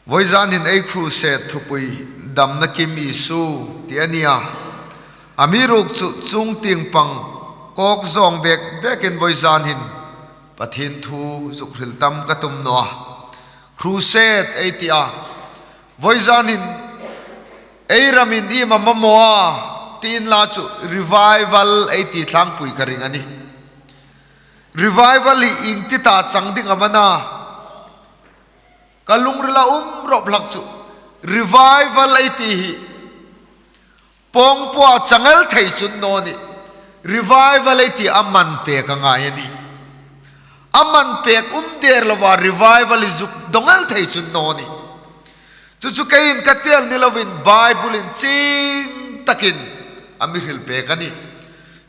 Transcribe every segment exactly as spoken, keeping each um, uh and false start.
Vawizan hin ei crusade thupui Damna Kim Isu ti a nih a. Amiruokchu chuong tieng pang kawk zawng bek bekin vawizan hin Pathien thu zuk hril tam ka tum naw a. Crusade ei ti a. Vawizan hin ei ramin iem a mamaw a, ti inla chu revival ei ti tlangpui ka ring a nih. Revival hi ieng ti ta chang ding am a na? Ka lungrila um rawp hlak chu revival ei ti hi pawngpua chang el thei chun naw nih. Revival ei ti a man pek a ngai a nih. A man pek um der lova revival hi zuk dawng el thei chun naw nih. Chu chu keiin ka ti el ni lovin Bible-in chieng takin a mi hril pek a nih.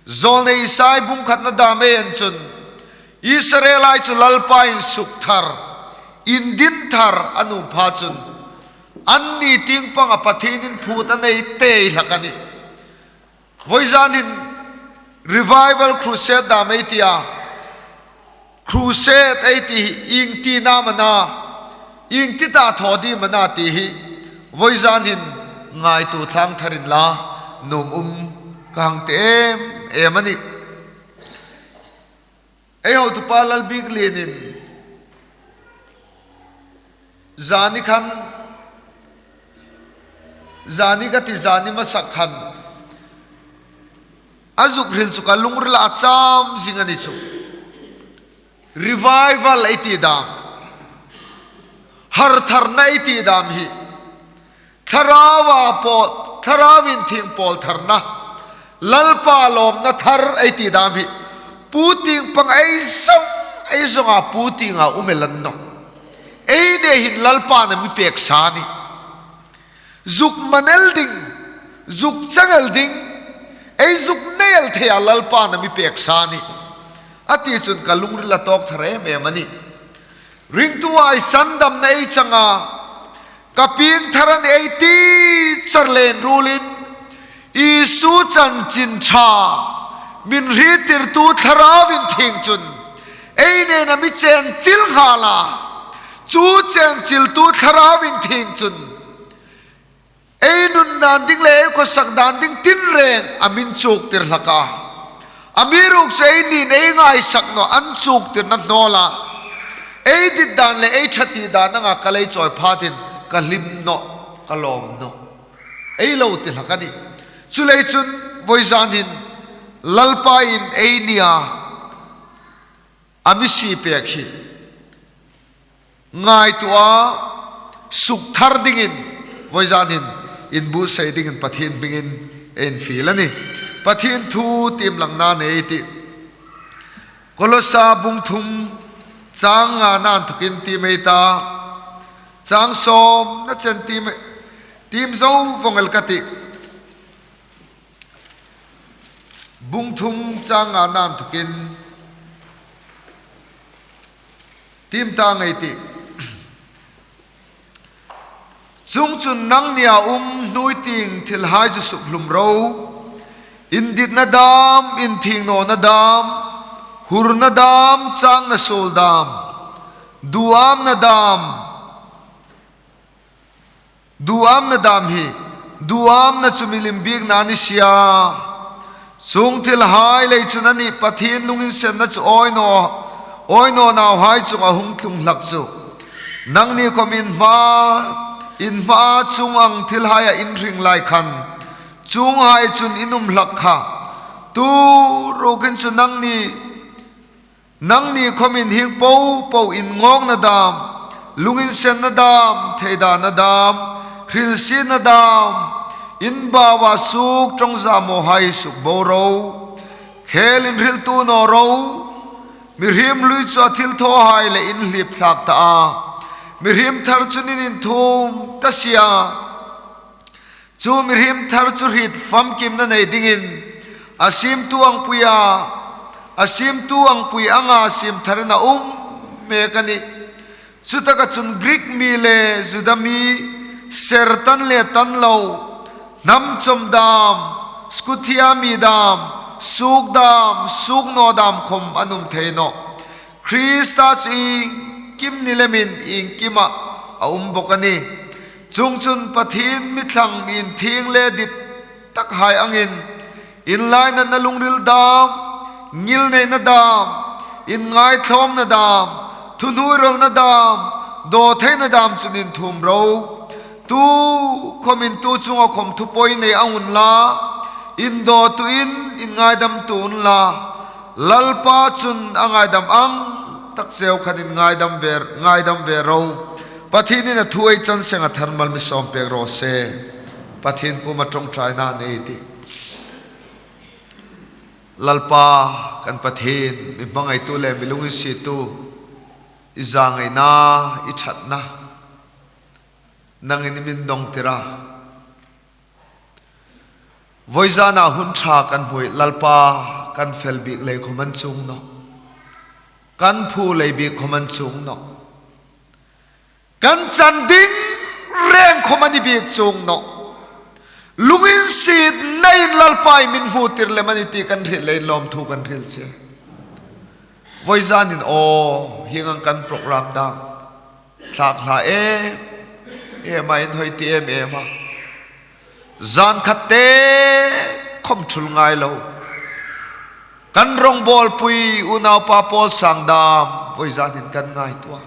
Zawlnei Isai bung khatna dam ei en chun, Israelhai chu Lalpain sukthar, indin thar an um pha chun, anni tieng panga Pathienin phut a nei tei hlak a nih. Vawizan hin revival crusade dam ei ti a. Crusade ei ti hi ieng tina am a na, ieng ti ta thaw ding am a na ti hi vawizan hin ngaituo tlangthar inla nuom um ka hang ti em em a nih. Ei hotupa Lalbieklienin zani khan, zani ka ti, zani hmasa khan a zuk hril chu ka lungrila a cham zing a ni chu. Revival ei ti dam, hartharna ei ti dam hi Thlaraua pawl, Thlarau inthieng pawl tharna, Lalpa lawmna thar ei ti dam hi, pu tieng pang ei zawng, ei zawnga pu tienga um el a ni naw. Ei nei hin Lalpan a mi pek sa a nih. Zuk man el ding, zuk chang el ding, ei zuk nei el theia Lalpan a mi pek sa a nih. A ti chun ka lungrila tawk thar em em a nih. Ringtuhai, sandamna ei chang a, ka piengthar a nih ei ti char le inruolin, Isu chanchin ṭha, min hriettirtu Thlarau inthieng chun ei neina mi chenchil nghal a, chu chenchiltu Thlarau inthieng chun ei nun dan ding le ei khawsak dan ding tinreng a mi inchuktir hlak a. Amiruokchu einiin ei ngaisak naw a inchuktirna hnawla, ei dit dan le ei ṭha ti dan anga ka lei chawi phatin ka hlim nawh, ka lawm nawh, ei lo ti hlak a nih. Chuleiin chun vawizan hin Lalpain eini a, a mi sie pek hi ngaituo a, sukthar dingin vawizan hin inbuotsai dingin Pathien hmingin ei infiel a nih. Pathien thu tiem langna nei ei tih. Kolosa bung thum chang ngana inthokin tiem ei ta, chang sawmna chen tiem, tiem zo vong el ka tih. Bung thum chang ngana inthokin tiem ta ngei ei tih. Chuongchun nangnia um hnuoi tieng thilhai chu sukhlum ro. Inditna dam, inthieng nawna dam, hurna dam, changna suol dam, duamna dam, duamna dam hi, duamna chu milim biekna a ni si a. Chuong thilhai lei chun a nih Pathien lunginsenna chu awi naw, awi naw nauhai chunga hung tlung hlak chu. Nangni khawm in hma, in hma chuong ang thilhaia in hring lai khan, chuonghai chun in um hlak kha. Tu rukin chu nangni, nangni khawmin hieng popo in ngawkna dam, lunginsenna dam, theidana dam, hrilsietna dam, in baua suok ṭawngzamhai sukbo ro. Khel inhriltu naw ro. Mihriem hlui chu a thilthawhai leh in hlip thlak ta a. Mihriem thar chun in inthuom ta si a. Chu mihriem thar chu hriet famkimna nei dingin a siemtu angpui a, a siemtu angpui anga siem tharin a um mek a nih. Chutaka chun Greek mi le Juda mi, ser tan le tan lo, hnam chawm dam, Scuthia mi dam, suok dam, suok naw dam khawm an um thei nawh. Krista chu iengkim ni lemin iengkima a um bawk a nih. Chuongchun Pathien mi thlang, mi inthieng le dit takhai angin, inlainatna lungril dam, ngilneina dam, inngaitlawmna dam, thuhnuoirawlna dam, dawtheina dam chun inthuom ro. Tukhawmin tu chunga khawm thupui nei ang unla, indawtuin inngaidamtu unla, Lalpa chun a ngaidam ang tak cheu khan inngaidam ve, ngaidam ve ro. Pathienin a thu ei chan senga tharmal mi sawm pek raw se. Pathien kuoma ṭawngṭaina nei ei tih. Lalpa kan Pathien, mi hmangaitu le mi lunginsietu, i zangaina, i ṭhatna, nangin i mi dawngtir a. Vawizana hun ṭha kan hmuh hi Lalpa, kan fel bik lei khawm a ni chuong nawh. Kan phu lei bik khawm a ni chuong nawh. Kan chan ding reng khawm a ni bik chuong nawh. Lunginsietnain Lalpa i mi hmutir lem a nih ti kan hril leiin lawmthu kan hril che. Vawizanin aw, hieng ang kan program dam thlak hla em em a, inhawi ti em em a. Zan khat te khawm ṭhul ngai lo. Kan rawngbawlpui unaupa Paul sang dam vawizanin kan ngaituo a.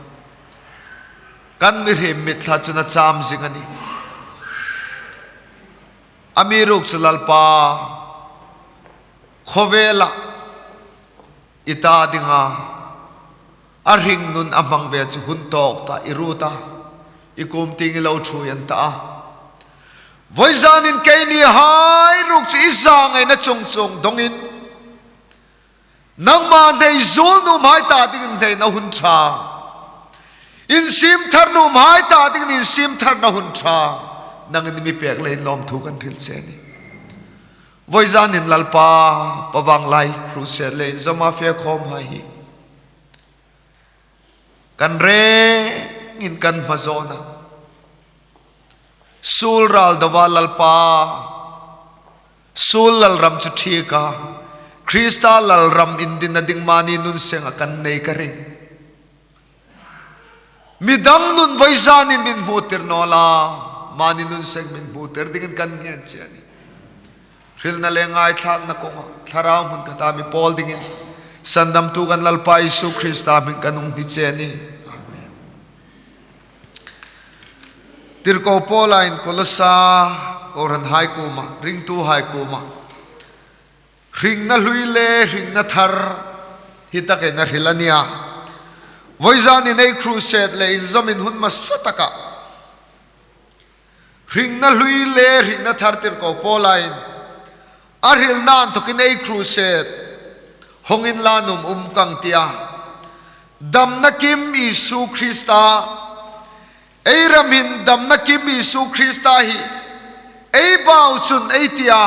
Kan mihriem mitthla chun a cham zing a nih. Amiruokchu Lalpa, khawvela i ta dinga a hringnun a hmang ve chu hun tawk ta i ruot a, i kuom tieng i lo ṭhuoi an ta a. Vawizanin keinihai ruok chu i zangaina chuong chuong dawngin, nangma hnei zuol nuomhai ta dingin hneina hun ṭha, insiem thar nuomhai ta dingin insiem tharna hun ṭha nangin i mi pek leiin lawmthu kan hril che a nih. Vawizanin Lalpa, Pa Vanglai Crusade le inzawma fe khawmhai hi kan rengin kan hma zawna, suol ral dova Lalpa, suol lalram chu thik a, Krista lalram indinna ding mani nun senga kan nei ka ring. Midang nun vawizanin mi hmutir naw la, mani nun seng mi hmutir dingin kan ngen che a nih. Hrilna le ngaithlakna kawnga thlarau hmun khata mi pawl dingin sandamtu kan Lalpa Isu Krista hmingin kan hung hni che a nih. Amen. Tirko Paulain Kolosa kohranhai kuoma, ringtuhai kuoma, hringna hlui le hringna thar hi takin a hril a nih a. Vawizanin ei crusade le inzawmin hun hmasa taka hringna hlui le hringna thar tirko Paulain a hrilna inthawkin ei crusade hawng inla nuom um kang tia. Damna kim Isu Krista, ei ram hin damna kim Isu Krista hi ei bau chun ei ti a,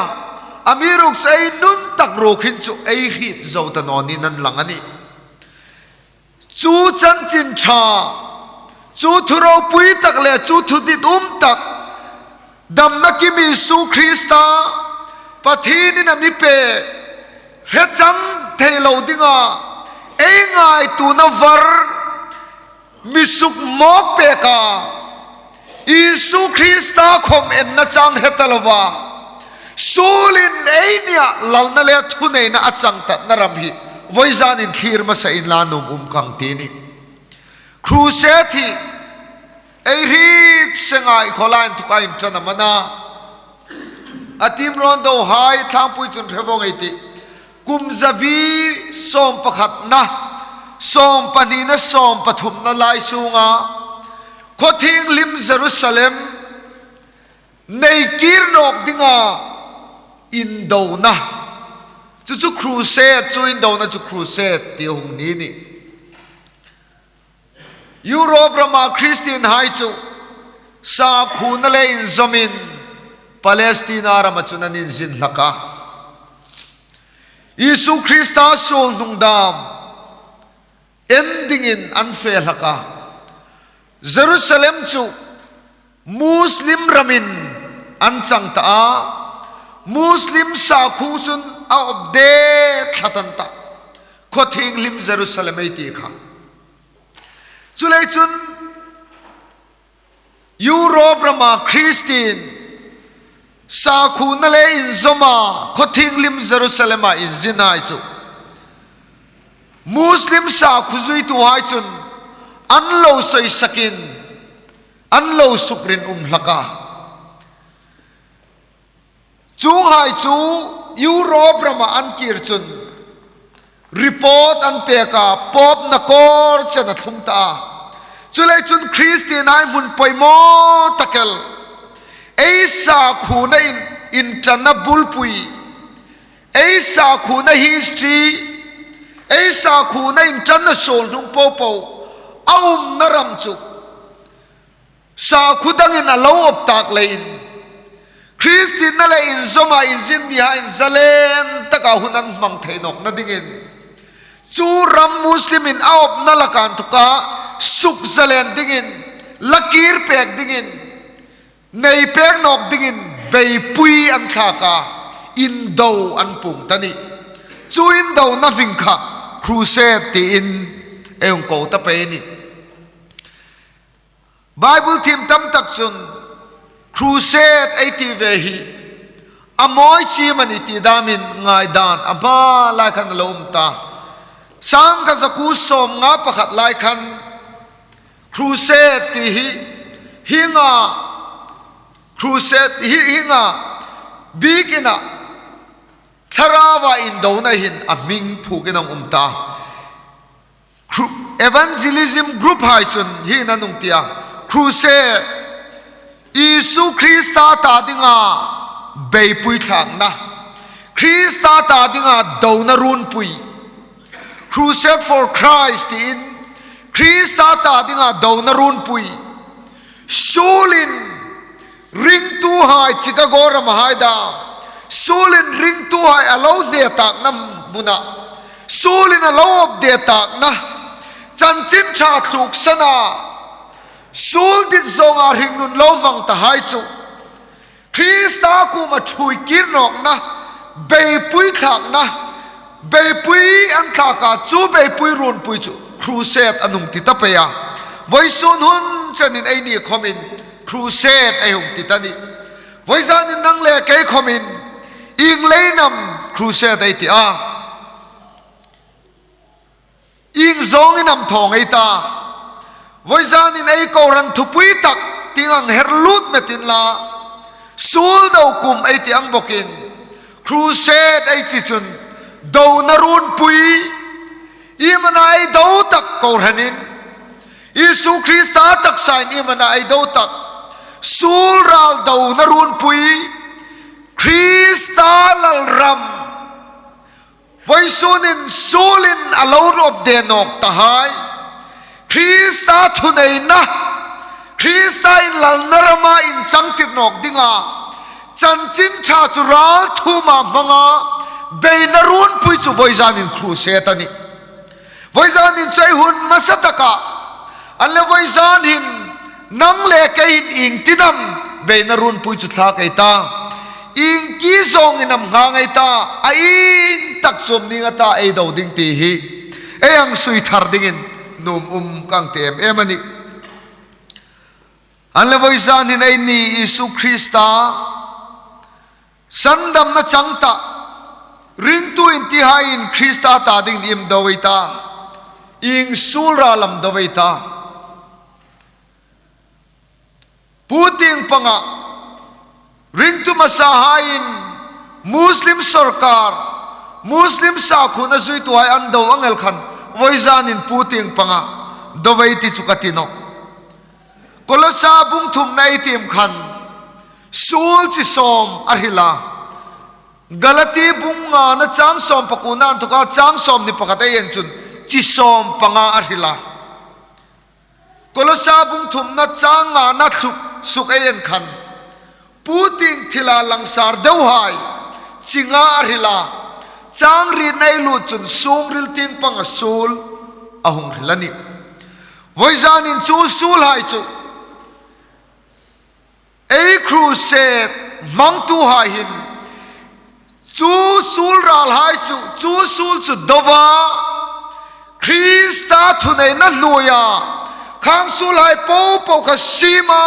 amiruokchu ei nun tak ruok hin chu ei hriet zo ta naw niin an lang a nih. Chu chanchin ṭha, chu thu ropui tak le chu thu ditum tak, damna kim Isu Krista, Pathienin a mi pek, hre chang thei lo dinga ei ngaituona var mi suk mawk pek a, Isu Krista khawm enna chang hre ta lova, suolin ei nia lalna le thuneina a chang tatna ram hi vawizanin thlir hmasa inla nuom um kang ti a nih. Crusade hi ei hriet senga i khawlai inthawka inṭan am a na. A tiem rawn dohai thlangpui chun hre vawng ei tih. Kum zabi sawm pakhatna, sawm pahnina, sawm pathumna lai sunga khaw thienghlim Jerusalem nei kir nawk dinga indona. Chu chu crusade, chu indona chu crusade ti hung ni a nih. Europe rama Christianhai chu sakhuona le inzawmin Palestina rama chun an inzin hlak a. Isu Krista suol hnung dam en dingin an fe hlak a. Jerusalem chu Muslim ramin an chang ta a. Muslim sakhuo chun a awp de tlat an ta. Khaw thienghlim Jerusalem ei ti kha. Chuleiin chun Europe rama Christian sakhuona le inzawma khaw thienghlim Jerusalema inzinhai chu Muslim sakhuo zuituhai chun an lo sawisakin, an lo sukrinum hlak a. Chuonghai chu Europe rama an kir chun report an pek a, Pope-na kawr chen a thlung ta a. Chuleiin chun Christian-hai hmun poimaw tak el, ei sakhuona in, inṭanna bulpui, ei sakhuona history, ei sakhuona inṭanna suol hnung popo a umna ram chu sakhuo dangin a lo awp tak leiin, Christian-na le inzawma inzin mihaiin zalen taka hun an hmang thei nawkna dingin, chu ram Muslim-in a awpna laka inthoka sukzalen dingin, la kir pek dingin, nei pek nawk dingin beipui an thlak a, indo an puong ta a nih. Chu indona hming kha Crusade tiin ei hung ko ta pei a nih. Bible thiem tam tak chun Crusade ei ti ve hi a mawi chiem a nih ti damin ngaidan a hma lai khan a lo um ta. Sangkhat zakuo sawmnga pakhat lai khan Crusade ti hi hienga, Crusade hi hienga biekin a Thlaraua indona hin a hming phuokin a um ta. Cru-, evangelism group-hai chun hi an hung ti a, Crusade, Isu Krista ta dinga beipui thlakna, Krista ta dinga dona runpui. Crusade for Christ tiin, Krista ta dinga dona runpui. Suolin ringtuhai, Chicago ramahai dam, suolin ringtuhai a lo hne takna hmuna, suolin a lo awp de takna, chanchin ṭha tluksana, suol dit zawnga hringnun lo hmang tahai chu Krista kuoma ṭhuoi kir nawkna, beipui thlakna, beipui an thlak a, chu beipui runpui chu Crusade an hung ti ta pei a. Vawisun hun chenin eini khawmin Crusade ei hung ti ta a nih. Vawizanin nang le kei khawmin ieng leiin am Crusade ei ti a? Ieng zawngin am thawng ei ta? Vawizanin ei kohran thupui tak tieng ang her lut met inla, suol do kum ei ti ang bawkin, Crusade ei ti chun dona runpui, iem a na ei do tak kohranin, Isu Krista taksain iem a na ei do tak, suol ral dona runpui, Krista lalram, vawisunin suolin a lo awp de nawk tahai, Krista thuneina, Krista inlalna rama inchangtir nawk dinga, chanchin ṭha chu ralthuoma hmanga, beina runpui chu vawizanin Crusade a nih. Vawizanin chu ei hun hmasa taka, a le vawizan hin nang le keiin iengtin am beina runpui chu thlak ei ta? Ieng ki zawngin am nghang ei ta? A ieng tak chu am ning a ta ei do ding ti hi ei hang sui thar dingin nuom um ka ti em em a nih. A le vawizan hin eini Isu Krista sandamna chang ta, ringtu intihaiin Krista ta dingin iem do ei ta? Ieng suol ral am do ei ta? Puting panga ringtu hmasahaiin Muslim sawrkar, Muslim sakhuona zuituhai an do ang el khan, vawizanin puting panga do ei ti chu ka ti nawh. Kolosa bung thumna ei tiem khan, suol chi sawm a hril a. Galati bung ngana chang sawm pakuona inthoka chang sawmhni pakhat ei en chun, chi sawm panga a hril a. Kolosa bung thumna chang ngana suk suk ei en khan, puting thila langsar deuhai chi nga a hril a. Chang rietna ei lut chun sungril tieng panga suol a hung hril a nih. Vawizanin chu suolhai chu ei Crusade hmangtuhai hin chu suol ralhai chu, chu suol chu dova, Krista thuneina hnuoia Khang suolhai po po kha siem a,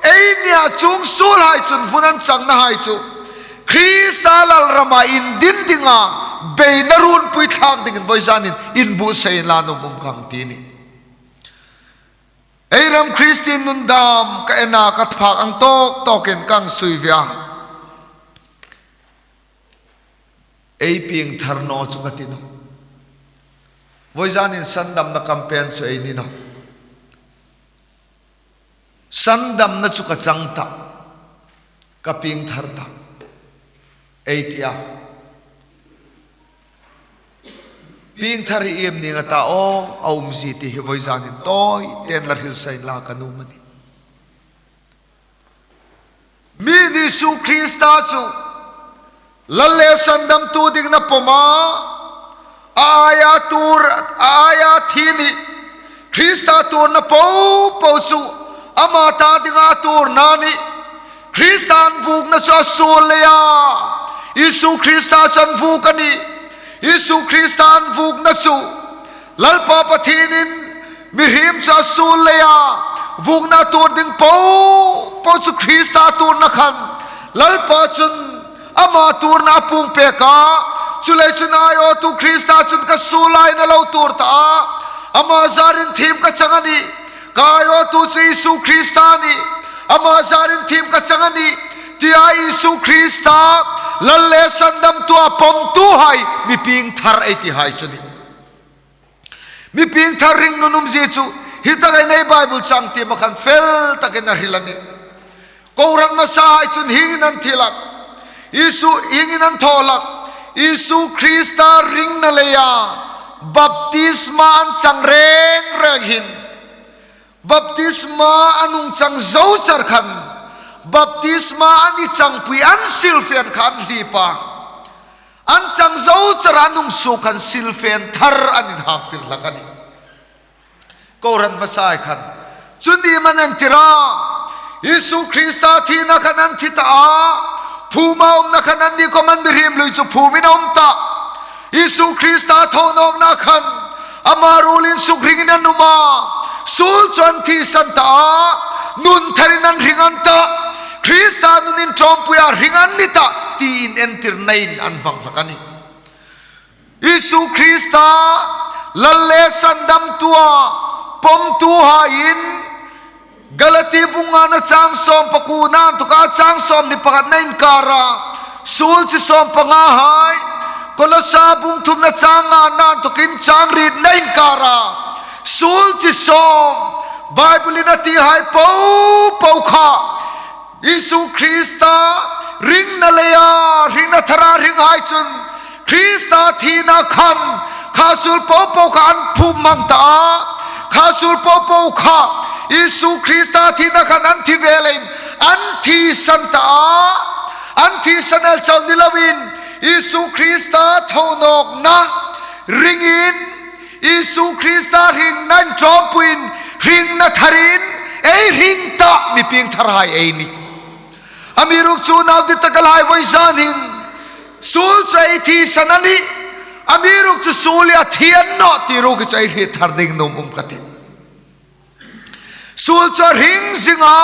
ei nia chuong suolhai chun hmun an changna hai chu Krista lalrama indin dinga beina ruonpui thlak dingin voizanin inbuotsai inla nuom um ka ti a nih. Ei ram Kristien nun dam ka en a, ka phak ang tawk tawkin ka hang sui ve a. Ei piengthar naw chu ka ti nawh. Voizanin sandamna campaign chu ei ni nawh. Sandamna chu ka chang tah, ka piengthar tah, ei ti a. Piengthar hi iem ning a ta aw, a umzie ti hi voizanin tawi tein la hril sa inla ka nuom a nih. Mi'n Isu Krista chu Lal le sandamtu dingin a pawm a, a aia tuor, a aia thi a nih. Krista tuorna po po chu ama ta dinga tuorna a nih. Kristan vuokna chu a suol leia Isu Krista chun a vuok a nih. Isu Kristan vuokna chu Lalpa Pathienin mihriem chu a suol leia vuokna tuor ding po po chu Krista tuorna khan Lalpa chun ama tuorna a puong pek a. Chuleiin chun aiawtu Krista chun ka suol leiin a lo tuor ta a. Ama zarin thiem ka chang a nih. Ka aiawtu chu Isu Krista a nih. Ama zarin thiem ka chang a nih, tia Isu Krista Lal le sandamtua pawmtuhai mi piengthar ei tihai chu a nih. Mi piengthar ringnun umzie chu hi takin ei Bible chang tiema khan fel takin a hril a nih. Kohran hmasahai chun hieng hin an thi hlak. Isu, hieng hin an thaw hlak. Isu Krista ringna leia baptisma an chang reng reng hin, baptisma an hung chang zo char khan, baptisma an changpui an silfen kha an hlip a. An chang zo char an hung suok khan silfen thar an inhaktir hlak a nih. Kohran hmasahai khan chu ni am an entir a. Isu Krista thina khan an thi ta a. Phuma umna khan an ni khawm an mihriem lui chu phumin a um ta. Isu Krista thonawkna khan ama ruolin suk ringin an um a. Suol chu an thisan ta a. Nun tharin an ring an ta. Krista nun inṭawmpuia ring an ni ta, tiin entirnain an hmang hlak a nih. Isu Krista Lal le sandamtua pawmtuhaiin Galati bung ngana chang sawm pakuona inthawka chang sawmhni pakhatna inkara suol chi sawm pangahai, Kolosa bung thumna chang ngana inthawkin chang rietna inkara suol chi sawm, Bible-in a tihai po po kha Isu Krista ringna leia, ringna thara ringhai chun Krista thina khan kha suol po po kha an phum mang ta a. Kha suol po po kha Isu Krista thina khan an thi velin an thisan ta a. An thisan el chau ni loin Isu Krista thonawkna ringin Isu Krista ringna inṭawmpuiin ringna tharin ei ring ta mi piengtharhai ei nih. Amiruokchu unau dittak a lai, vawizan hin suol chu ei thisan a nih. Amiruokchu suol hi a thi a ni naw ti ruok chu ei hriet thar ding nuom um ka tih. Suol chu a ring zing a,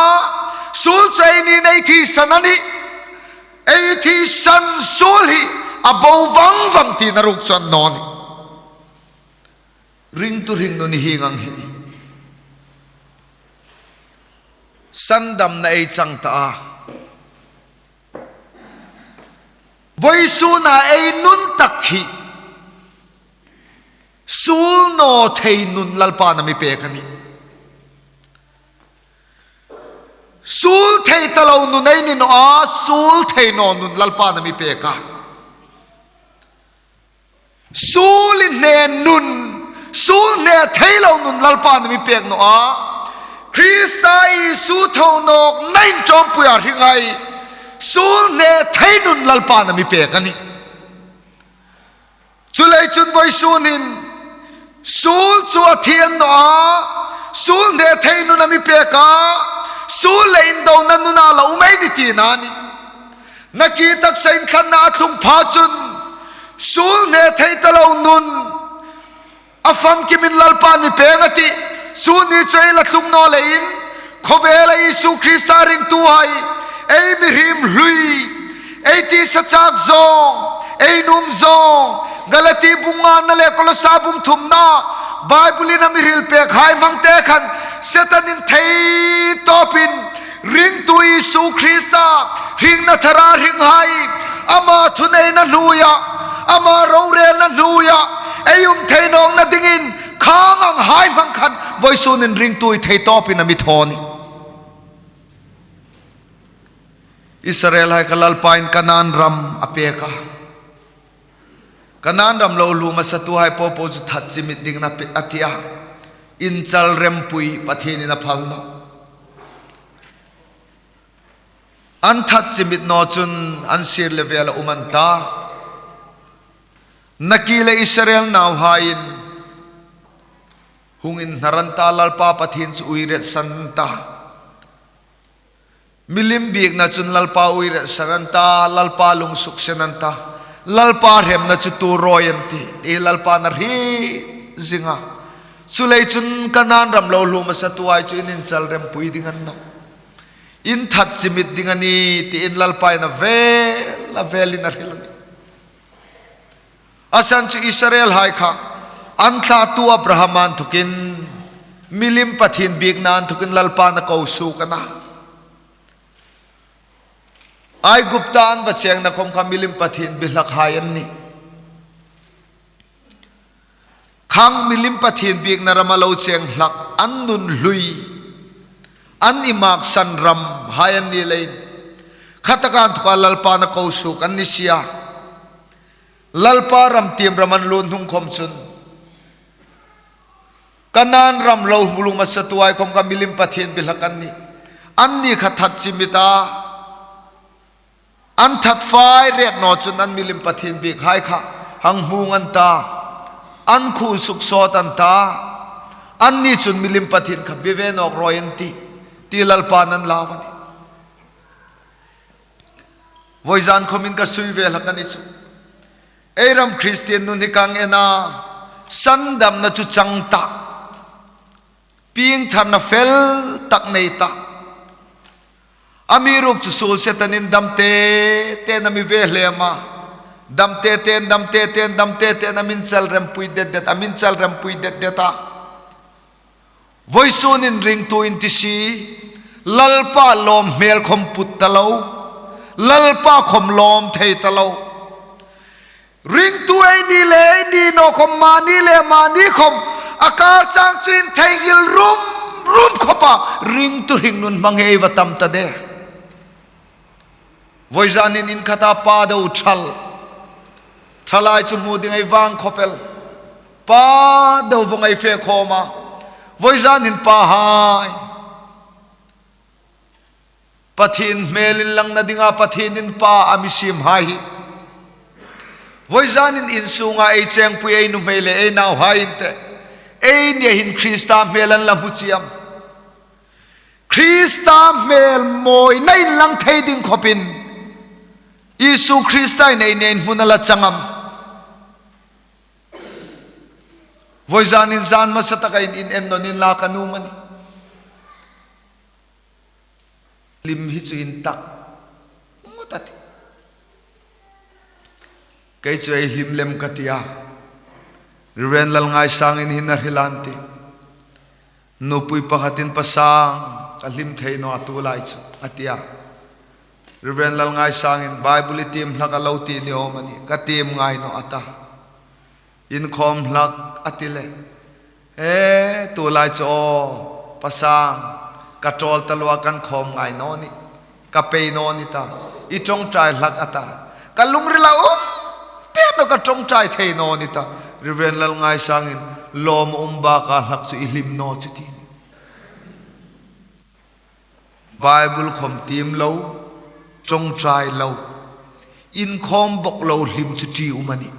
suol chu einiin ei thisan a nih. Ei thisan suol hi a bo vang vang tina ruok chu a ni naw nih. Ringtu hringnun i hieng ang hi a nih. Sandamna ei chang ta a. Vawisuna ei nun tak hi suol naw thei nun Lalpan a mi pek a nih. Suol thei ta lo nun ei ni naw a, suol thei naw nun Lalpan a mi pek a. Suol inhne nun, suol hne thei lo nun Lalpan a mi pek naw a. Krista Isu thonawkna inṭawmpuia ringhai suol hne thei nun Lalpan a mi pek a nih. Chuleiin chun vawisunin suol chu a thi a ni naw a, suol hne thei nun a mi pek a, suol le indona nuna lo um ei ni tina a nih. Nakie taksa inthlanna a tlung pha chun suol hne thei ta lo nun a famkimin Lalpan mi pek a tih. Chu ni chu ei la tlung naw leiin, khawvela Isu Krista ringtuhai, ei mihriem hlui, ei tisa chak zawng, ei nuom zawng, Galati bung ngana le Kolosa bung thumna, Bible-in a mi hril pekhai hmangte khan, Setanin thei tawpin, ringtu Isu Krista, hringna thara hringhai, ama thuneina hnuoia, ama rorelna hnuoia, ei um thei nawkna dingin, khang anghai hmang khan, vawisunin ringtu ei thei tawpin a mi thaw a nih. Israelhai kha Lalpain Kanan ram a pek a. Kanan ram lo hluo hmasatuhai popo chu that chimit dingin a pe-, a ti a. Inchal rempui Pathienin a phal nawh. An that chimit naw chun an sir le vela um an ta. Nakie le Israel nauhaiin hung inhnar an ta, Lalpa Pathien chu uiretsan an ta. Milim biekna chun Lalpa uiretsan an ta, Lalpa lung suksen an ta. Lalpa hremna chu tuor rawi an tih, ti Lalpa'n a hriet zing a. Chuleiin chun Kanan ram lo hluo hmasatuhai chu in inchal rempui ding a ni nawh. In that chimit ding a nih, tiin Lalpa'n a vel, a velin a hril a nih. A san chu Israelhai kha, an thlatu Abraham anthokin, milim Pathien biekna anthokin Lalpa'n a ko suok a na. Aigupta an va chengna khom kha milim Pathien biek hlakhai an nih. Khang milim Pathien biekna rama lo cheng hlak, an nun hlui, an inmaksan ramhai an ni leiin, khataka anthoka Lalpa'n a ko suok an ni si a. Lalpa ram tiem ram an lut hnung khom chun, Kanan ram lo hluo hmasatuhai khom kha milim Pathien biek hlak an nih. Anni kha that chimit a. An that fai ret naw chun an milim Pathien biekhai kha hang hmung an ta. An khuo suksawt an ta. Anni chun milim Pathien kha biek ve nawk rawi an tih, ti Lalpa'n a lau a nih. Vawizan khomin ka sui ve hlak a ni chu. Ei ram Kristien nun hi kan en a, sandamna chu chang ta. Piengtharna fel tak nei ta. Amiruokchu suol Setanin dam te tein a mi ve hlem a. Dam te tein, dam te tein, dam te tein a mi inchal rempui det det, a mi inchal rempui det det a. Vawisunin ringtu in ti si, Lalpa lawm hmel khom put ta lo, Lalpa khom lawm thei ta lo. Ringtu ei ni le ei ni naw khom, mani le mani khom, a kar chang chu intheinghil rum rum khawpa, ringtu hringnun hmang ei va tam ta de. Vawizanin in khata pa deu ṭhal. Ṭhalai chu hmu ding ei vâng khawp el. Pa deu vawng ei fe khawm a. Vawizanin pahai, Pathien hmel inlangna dinga Pathienin pa a mi siemhai hi. Vawizanin insunga ei chengpui ei nuhmei le ei nauhai in te, eini hin Krista hmel an la hmu chie am? Krista hmel mawina inlang thei ding khawpin, Isu Krista in ei nen hmun a la chang am? Vawizanin zan hmasa taka in, in en naw ning a, ka nuom a nih. Hlim hi chu intak ngot a tih. Kei chu ei hlim lem ka ti a. Reverend Lalngaisangin hin a hril a nih. Nupui pakhatin, "Pa Sang, ka hlim thei naw a tu lai chu," a ti a. Reverend Lalngaisangin, "Bible i tiem hlak a lo ti ni awm a nih, ka tiem ngai naw," a ta. Inkhawm hlak a ti le, "E, tu lai chu aw, Pa Sang, ka ṭawl taluo a, kan khawm ngai naw nih, ka pei naw ni ta, i ṭawngṭai hlak," a ta. "Ka lungrila um te naw, ka ṭawngṭai thei naw ni ta." Reverend Lalngaisangin, "Lawm a um baka hlak chu i hlim naw chu," ti. Bible khom tiem lo, ṭawngṭai lo, inkhawm bawk lo hlim chu ṭi um a nih.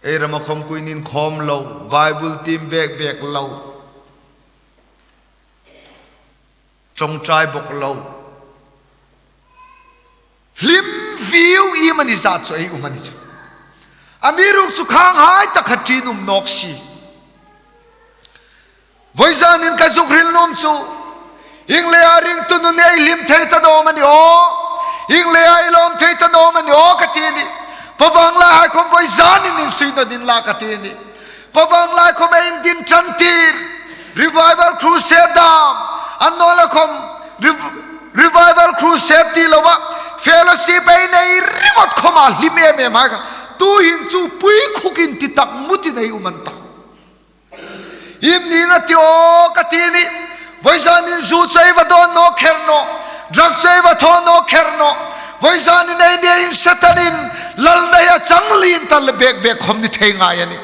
Ei rama khom kuoin inkhawm lo, Bible tiem bek bek lo, ṭawngṭai bawk lo, hlim viu iemani zat chu ei um a ni chu. Amiruokchu khanghai tak kha ṭium nawk si. Voizanin ka zuk hril nuom chu, ieng leia ringtu nun ei hlim thei ta naw am a ni aw, ieng leia ei lawm thei ta naw am a ni aw ka ti a nih. Pavang laihai khom voizanin insui nawn inla ka ti a nih. Pavang lai khom ei indin ṭan tir, Revival Crusade dam, annawleh khom Rev-, Revival Crusade ti loa fellowship ei nei ringawt khoma hlim em em hai kha, tuhin chu puikhuk in ti tak mutin ei um an ta. Iem ning a ti aw ka ti a nih. Voizanin zu chu ei va dawn naw kher nawh, drug chu ei va thaw naw kher nawh. Voizanin ei nia hin Setanin lalna hi a chang lien ta le bek bek khom ni thei ngai a nih.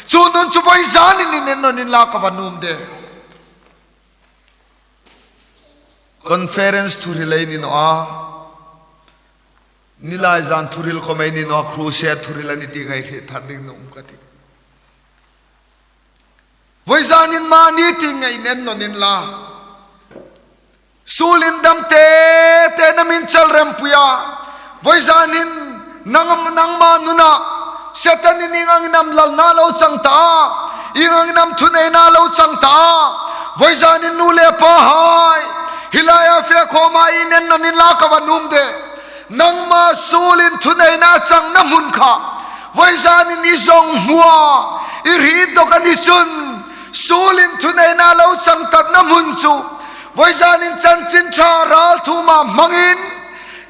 Chu nun chu voizanin in en nawn inla ka va nuom de. Conference thuhril ei ni naw a, nilai zan thuhril khom ei ni naw a, crusade thuhril a ni ti ngai hre thar ding nuom ka ti. Voizanin mani ti ngai in en nawn inla. Suol indam te te na min chal rem pui a. Voizanin nang, nangma nuna Setanin ieng angin am lalna lo chang ta a, ieng angin am thuneina lo chang ta a. Voizanin nu le pahai, hi laia fe khoma in en nawn inla ka va nuom de. Nangma suolin thuneina changna hmun kha voizanin i zong hmu a, i hriet dawk a ni chun, suolin thuneina lo chang tatna hmun chu voizanin chanchin ṭha ralthuoma hmangin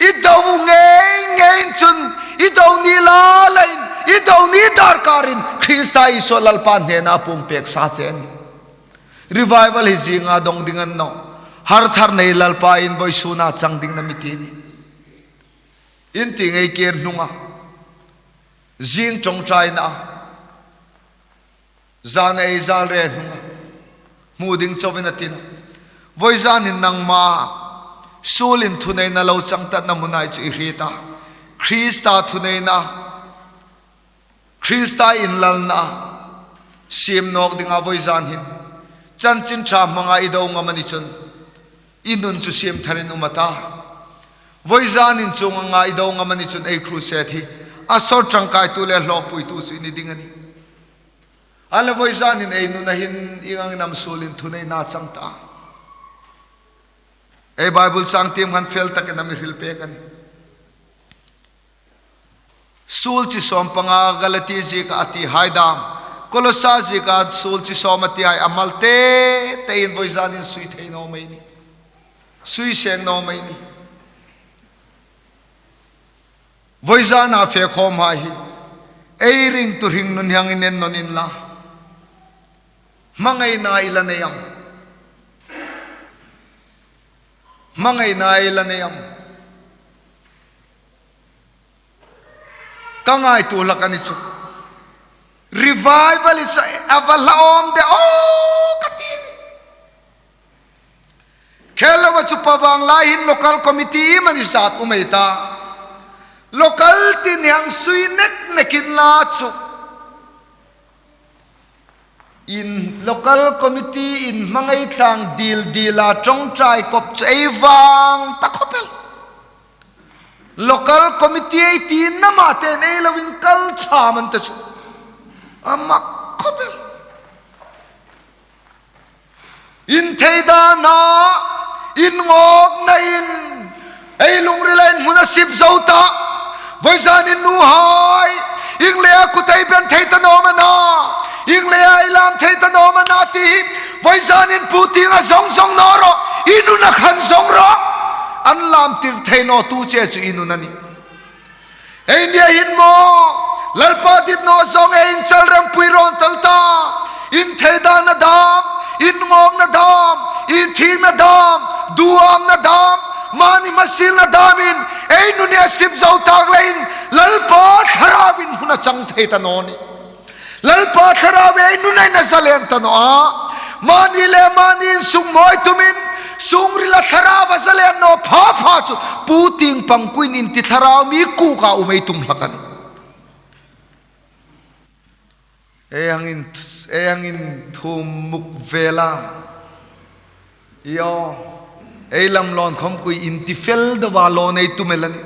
i do ngei ngei chun, i do ni la lain, i do ni darkarin Krista Isu Lalpa hnena puong pek sa che a nih. Revival hi zinga dong ding a ni naw. Har thar nei Lalpa in vawisuna chang ding a nih ti a nih. In ti ngei kir hnunga, zing ṭawngṭaina, zana ei zal re hnunga, hmu ding chauin a ti naw. Voizanin nangma suolin thuneina lo chang tatna hmuna chu i hriet a. Krista thuneina, Krista inlalna siem nawk dinga voizan hin chanchin ṭha hmanga i do ngam a ni chun, i nun chu siem tharin um a ta. Voizanin chuong anga i do ngam a ni chun ei crusade hi a sawr ṭangkaitu le hlawkpuitu chu i ni ding a nih. Annawleh voizanin ei nuna hin ieng angin am suolin thuneina chang ta. Ei Bible chang tiem khan fel takin a mi hril pek a nih. Suol chi sawm panga Galati zieka a ti hai dam, Kolosa zieka suol chi sawm a ti hai a mal te tein voizanin sui thei naw mei ni. Sui seng naw mei ni. Voizana fe khom hai hi ei ringtu hringnun hieng in en nawn inla. Hmangaina i la nei am? Hmangaina i la nei am? Ka ngaituo hlak a ni chu. Revival i sa a va hla awm de aw ka ti. Khel loa chu pavang lai hin local committee mani zat um ei ta. Local tin hieng sui nek nek inla chu. In local committee in hmangai tlang dil dila ṭawngṭai kop chu ei vang ta khawp el. Local committee ei ti nama ten ei lo inkal ṭha man ta chu. A mak khawp el. Inthei dana, inngawkna in, ei lungrila in hmun a sip zo ta. Voizanin nuhai, ieng leia kut ei beng thei ta naw am a na, ieng leia ei lam thei ta naw am a na ti hi, voizanin puotieng a zong zong naw rawh, i nuna khan zong rawh. An lam tir thei naw tu che chu i nun a nih. Ei nia hin maw, Lalpa dit naw zong ei inchal rem pui rawn tal ta. Inthei dana dam, inngawkna dam, inthiengna dam, duamna dam, mani hmasilna damin ei nun hi a sip zo tak leiin Lalpa Thlarauin hmun a chang thei ta naw nih. Lalpa Thlarau ei nun a zalen ta naw a. Mani le mani in sung mawi tumin, sungrila Thlarau a zalen naw pha pha chu, puotieng pangkuin inti thlarau mi kuka um ei tum hlak a nih. Ei hang in, ei hang inthum muk vela. Io, ei lam lawn khawm kui inti fel deuva lawn ei tum el a nih.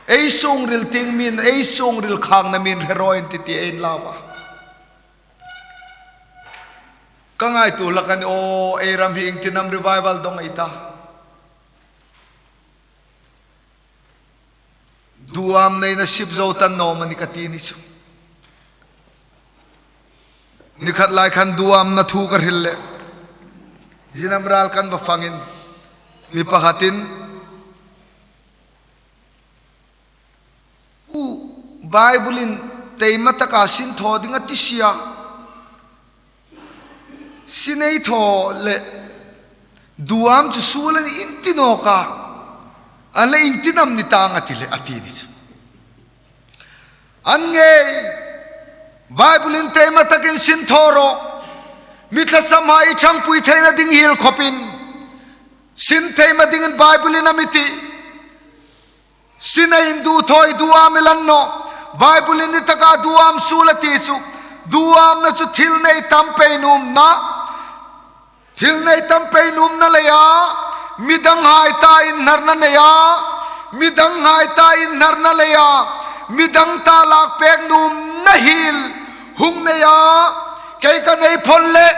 Ei sungril tieng min, ei sungril khangna min hre rawi inti ti ei inlau a. Ka ngaituo hlak a nih aw, ei ram hi iengtin am revival dong ei ta. Duamnain a sip zo ta naw am a ni ka ti ni chu. Ni khat lai khan duamna thu ka hril leh, zinam ral kan va fangin, mi pakhatin, "U, Bible-in taima taka sin thaw ding a ti si a. Sin ei thaw leh duam chu suol a nih in ti nawk a. An leh iengtin am ni tang a ti leh," a ti ni chu. An nge, Bible-in taima takin sin thaw rawh. Mi tlasamhai i ṭhangpui theina ding hiel khawpin, sin theima dingin Bible-in a mi ti. Sin a induo thaw, duam el a ni nawh. Bible-in ni taka duam suol a ti chu. Duamna chu thil nei tam pei nuomna. Thil nei tam pei nuomna leia, mi danghai ta inhnarna leia, mi danghai ta inhnarna leia, mi dang ta lak pek nuomna hiel hung neia, kei ka nei phot leh,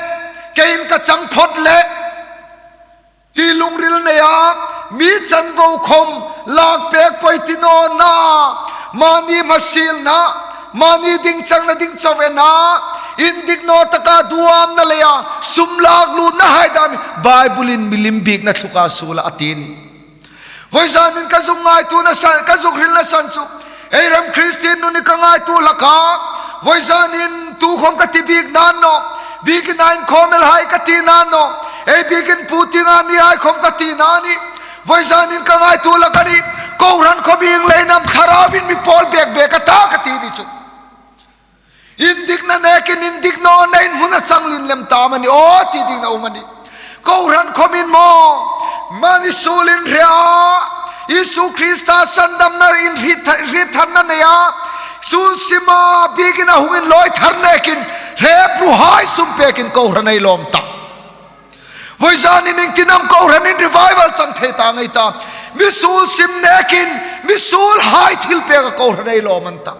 keiin ka chang phot leh, ti lungril neia, mi chanvo khom lak pek poi ti nawna, mani hmasielna, mani dingchangna ding chauh ena, indik naw taka duamna leia, sum lak lutna hai dam, Bible-in milim biekna thluka suol a ti ni. Voizanin ka zuk ngaituona san, ka zuk hrilna san chu, ei ram Kristien nu ni ka ngaituo hlak a. Voizanin tukhom ka ti bik naw a ni nawh. Biekin inkhawm el hai ka ti naw a ni nawh. Ei biekin puotienga mihai khom ka ti naw a nih. Voizanin ka ngaituo hlak a nih. Kohran khom ieng leiin am thlarauin mi pawl bek bek a ta ka ti ni chu. Indikna nekin indik nawna in hmun a chang lien lem ta am a ni aw ti ding a um a nih. Kohran khomin maw, mani suolin hre a, Isu Krista sandamna in hriet tha-, hriet tharna neia, suol sima biekin a hungin lawi thar nekin, hlep ruhai sum pekin kohran ei lawm ta. Voizanin iengtin am kohranin revival chang thei ta ngei ta. Mi suol sim nekin, mi suolhai thil peka kohran ei lawm an ta.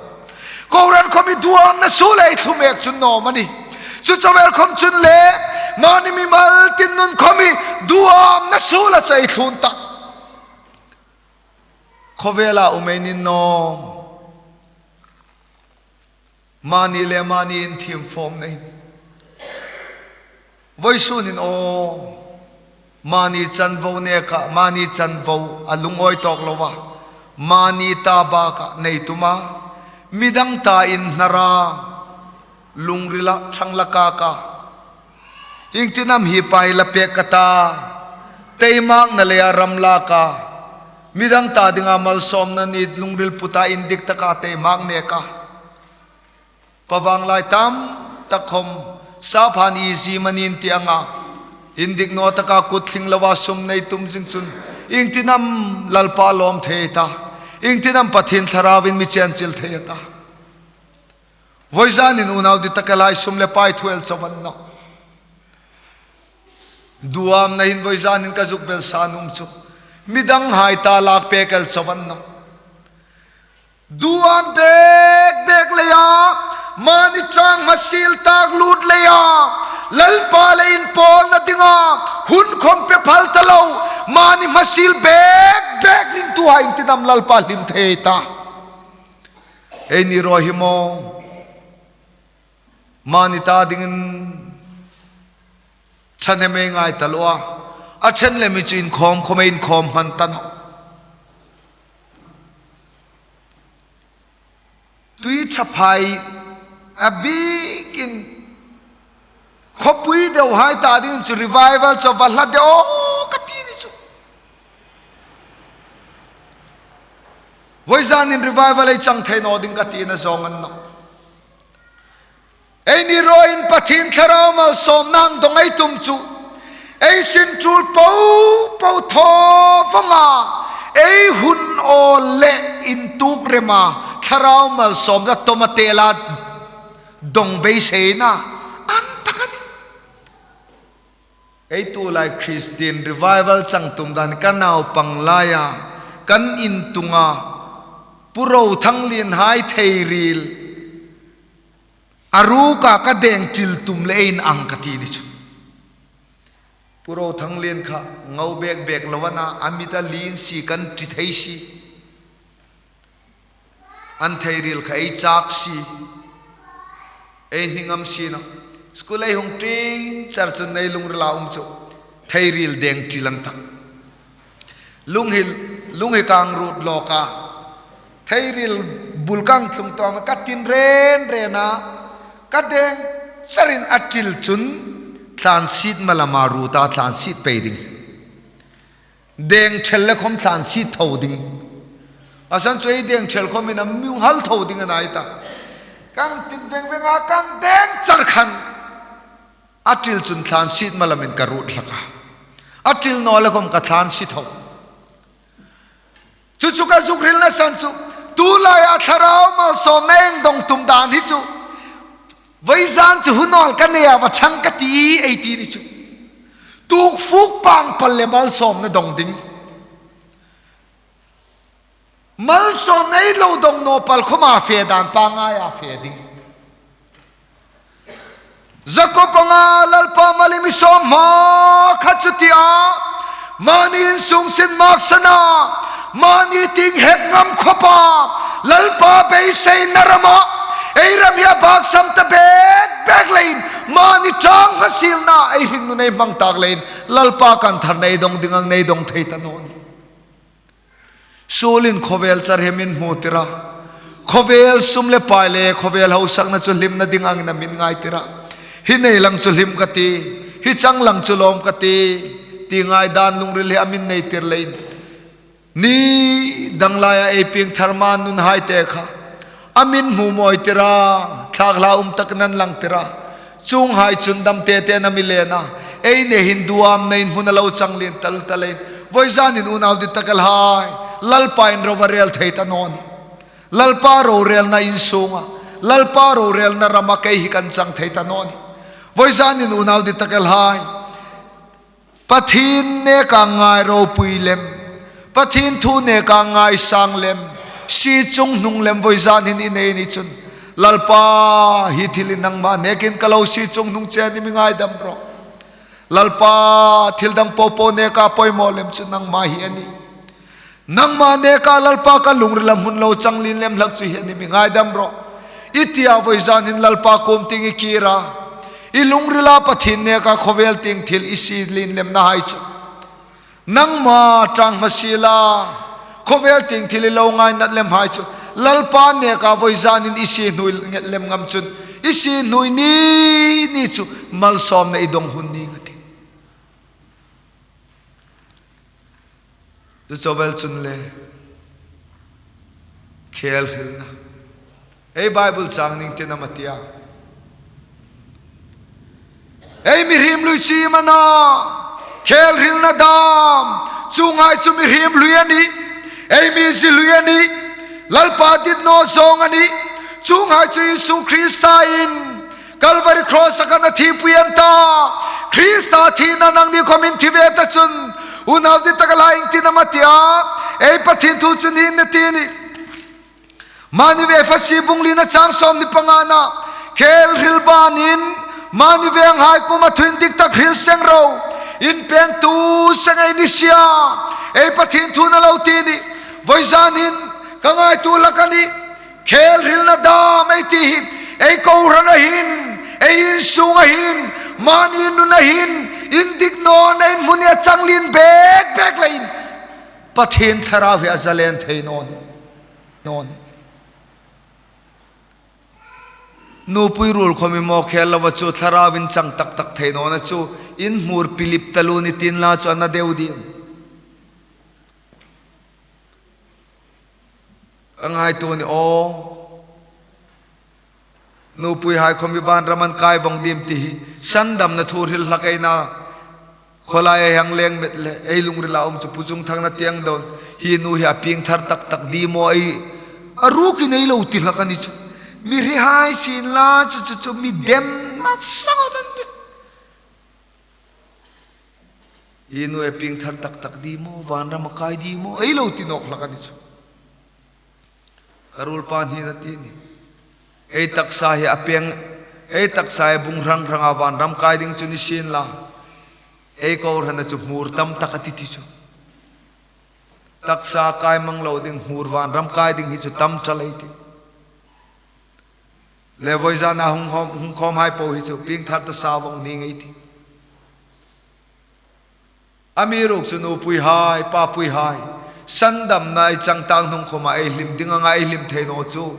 Kohran khom hi duamna suol ei thlu mek chun naw am a nih. Chu chauh el khom chun le, mani mimal tin nun khom hi duamna suola chu ei thlu an ta. Khawvela um ei ni naw. Mani le mani inthiem fawm nei. Voisunin aw, mani chanvo neka, mani chanvo a lungawi tawk loa, mani ta baka nei tuma, midang ta inhnara, lungrila ṭhang la kaka. Iengtin am hi pai la pek ka ta, taimakna leia ram laka, midang ta dinga malsawmna ni lungril puta indik taka taimak neka. Pavang lai tam tak khom, sap han i zi manin ti anga, indik naw taka kut thling loa sum nei tum zing chun, iengtin am Lalpa lawm thei ta, iengtin am Pathien Thlarauin mi chenchil thei ta. Voizanin unau di taka lai sum le pai thu el chauh a ni nawh. Duamna hin voizanin ka zuk belsa nuom chu, midanghai ta lak pek el chauh a ni nawh. Duam bek bek leia, mani chang hmasiel tak lut leia, Lalpa le inpawlna dinga hun khom pe phal ta lo, mani hmasiel bek bek ringtuhai iengtin am Lalpa hlim thei ta. Eini ruok hi maw, mani ta dingin ṭhahnem ei ngai ta loa, a ṭhen lem hi chu inkhawm khom ei inkhawm hman ta nawh. Tui ṭha phai a bikin khawpui deuhai ta dingin chu revival chu va hla de aw ka ti ni chu. Voizanin revival ei chang thei naw ding ka tina zawng a ni nawh. Eini ruokin Pathien Thlarau malsawmna dong ei tum chu, ei sin tul po po thaw vanga, ei hun awl le intuok rema Thlarau malsawmna tawm a tela dong beiseina an tak a nih. Ei tulai Kristien revival chang tum dan ka naupang laia, kan intunga, Pu Rothang Lienhai theiril, a ruka ka deng til tum le ei inang ka ti ni chu. Pu Rothanglen kha ngau bek bek lo a na, a mit a lien si, kan ṭi thei si. An theiril kha ei chak si. Ei hni ngam si naw. School ei hung ṭin char chun ei lungrila um chu theiril deng ṭil an ta. Lung hi, lung hi kang rut lawk a. Theiril bul kang tlung tawm ka tin ren ren a. Ka deng charin a ṭil chun thlan sit malama ruta thlan sit pei ding. Deng ṭhel le khom thlan sit tho ding. A san chu ei deng ṭhel khomin a mi hung hal tho ding a nai ta. Kang tin veng veng a kang deng char khan a ṭil chun thlan sit malamin ka rut hlak a. A ṭil naw le khom ka thlan sit tho. Chu chu ka zuk hrilna san chu, tu laia thlarau malsawmna ei dong tum dan hi chu, vawizan chu hun nawl ka nei a, va chang ka ti ei ti ni chu. Tuk fuk pang pal le malsawmna dong ding. Malsawmna ei lo dong naw pal khoma fe dan pangngai a fe ding. Jakob anga Lalpa malin mi sawm hma kha chu ti a, mani insung sin mak sana, mani ting hek ngam khawpa, Lalpa beiseina rama, ei ram hi a baksam ta bek bek leiin, mani ṭang hmasilna ei hringnun ei hmang tak leiin, Lalpa kan tharna ei dong ding ang, ei dong thei ta naw ni. Suolin khawvel char hi min hmu tir a. Khawvel sum le pai le khawvel hausakna chu hlimna ding angin a min ngai tir a. Hi nei lang chu hlim ka ti, hi chang lang chu lawm ka ti, ti ngai dan lungril hi a min nei tir leiin. Ni dang laia ei pieng thar man nun hai te kha a min hmu mawi tir a, thlak hla um takin an lang tir a. Chuonghai chun dam te te'n a mi len a. Ei nei hin duamna in hmun a lo chang lien tal tal leiin. Vawizanin unau dittakhai, Lalpa in ro va rel thei ta naw ni. Lalpa rorelna insunga, Lalpa rorelna rama kei hi kan chang thei ta naw ni. Vawizanin unau dittakhai, Pathien neka ngai ropui lem, Pathien thu neka ngaisang lem, sie chunghnung lem vawizanin i nei ni chun, Lalpa, hi thil hi nangma nekin ka lo sie chunghnung che a nih, mi ngaidam rawh. Lalpa, thil dang popo neka poimaw lem chu nangma hi a nih. Nangma neka Lalpa ka lungrila hmun lo chang lien lem hlak chu hi a nih, mi ngaidam rawh. I tia vawizanin Lalpa kuom tieng i kir a, i lungrila Pathien neka khawvel tieng thil i sie lien lemna hai chu, nangma ṭang hmasil a, khawvel tieng thil i lo ngainat lem hai chu, Lalpa neka vawizanin i sie hnuoi lem ngam chun, i sie hnuoi ni ni chu malsawmna i dong hun ning a tih. Chu chauh vel chun le khel hrilna. Ei Bible chang ning tin am a tia. Ei mihriem hlui chu iem a na, khel hrilna dam. Chuonghai chu mihriem hlui a nih. Ei mizie hlui a nih. Lalpa dit naw zawng a nih. Chuonghai chu Isu Krista in Calvary Cross-a khan a thipui an ta. Krista thina nangni khawmin thi ve ta chun, unau dittakhai, ieng tin am a tia. Ei Pathien thu chun hi a ti a nih. Mani ve Efesi bung lina chang sawmhni pangana, khel hril banin, mani venghai kuoma thu indik tak hril seng ro. Inpengtu seng ei ni sih a. Ei Pathien thu'n a lo ti a nih. Vawizanin ka ngaituo hlak a nih. Khel hrilna dam ei ti hi, ei kohrana hin, ei insunga hin, mani nuna hin, indik nawna in hmun hi a chang lien bek bek leiin Pathien Thlarau hi a zalen thei naw ni. Naw ni. Nupui ruol khawm i maw khel lova chu Thlarauin chang tak tak thei nawna chu in hmur pilip taluo ni tin la chu a na deu ding. A ngaituo ni aw. Nupuihai khawm hi vanram an kai vong dim ti hi. Sandamna thu hril hlak ei na. Khawlai ei hang leng met le ei lungrila um chu Pu Chungthangna tieng dawn. Hi nu hi a pieng thar tak tak di maw ei. A rukin ei lo ti hlak a ni chu. Mi hrihai sin la chu chu chu mi dem nasa an ti. Hi nu hi a pieng thar tak tak di maw, vanram a kai di maw, ei lo ti nawk hlak a ni chu. Ka ruolpa hin a ti a nih. Ei taksa hi a peng, ei taksa hi bung hrang hranga vanram kai ding chu ni sien la. Ei kohrana chu hmur tam tak a ti ti chu. Taksa kai mang lo ding, hmur vanram kai ding hi chu tam ṭha lei ti. Le vawizana hung khawm, hung khawmhai po hi chu piengthar ta sa vong ni ngei ti. Amiruokchu nupuihai, papuihai, sandamna ei chang tak hnung khawma ei hlim ding anga ei hlim thei naw chu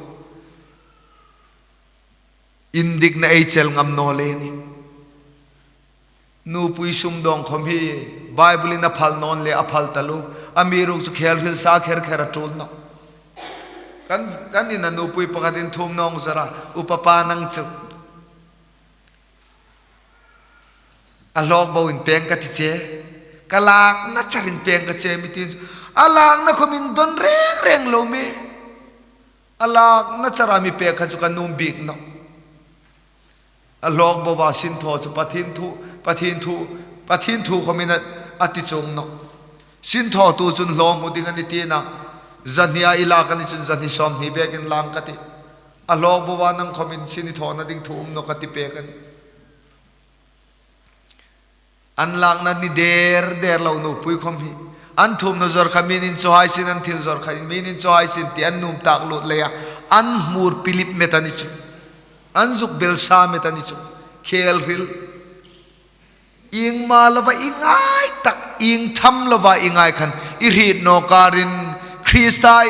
indikna ei chel ngam naw le ni. Nupui sumdawng khawm hi Bible-in a phal naw ni le a phal taluo. Amiruokchu khel hril sa kher kher a ṭul nawh. Kan, kan ina nupui pakhatin thum nawng zara, upa pa nang chu. A hlawk boin peng ka ti che. Ka lakna charin peng ka che mi tin chu. A lakna khawmin don reng reng lo mi. A lakna chara mi pek kha chu ka nuom bik nawh. A hlawk boa sinthaw chu Pathien thu, Pathien thu, Pathien thu khawmin a, a ti chuong nawh. Sinthawtu chun hlawhmu ding a ni tina. Zahnia i lak a ni chun zahni sawmhni bekin lang ka ti. A hlawk boa nang khawmin sin i thawna ding thu um nawh ka ti pek a nih. An lakna ni der der lo nupui khawm hi. An thumna zawr kha mi'n inchawk hai sin, an thil zawr kha mi'n inchawk hai sin ti an nuom tak lut leia. An hmur pilip met a ni chu. An zuk bel sa met a ni chu. Khel hril. Iengma lova i ngai tak, iengtham lova i ngai khan, i hriet naw karin, Krista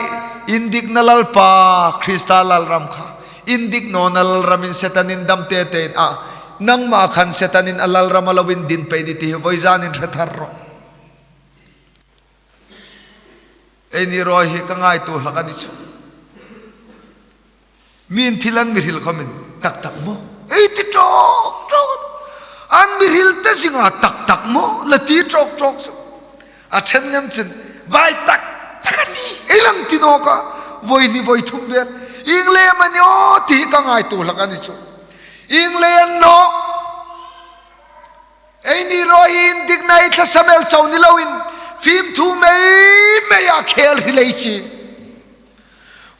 indikna Lalpa, Krista lalram kha. Indik nawna lalramin Setanin dam tete a. Nangma khan Setanin a lalram a lo indin pei ni ti hi vawizanin hre thar rawh. Eini rawi hi ka ngaituo hlak a ni chu. Mi'n thil an mi hril khawmin, tak tak maw? Ei ti ṭawk ṭawk. An mi hril ta zinga tak tak maw? La ti ṭawk ṭawk chu. A ṭhen lem chin, vai tak tak a nih. Ei lang ti nawk a. Vawi hni vawi thum vel. Ieng lem a ni aw ti hi ka ngaituo hlak a ni chu. Ieng lem a ni naw. Eini rawi indikna ei thlasa mel chau ni loin, fimthu mei mei a khel hril ei chi.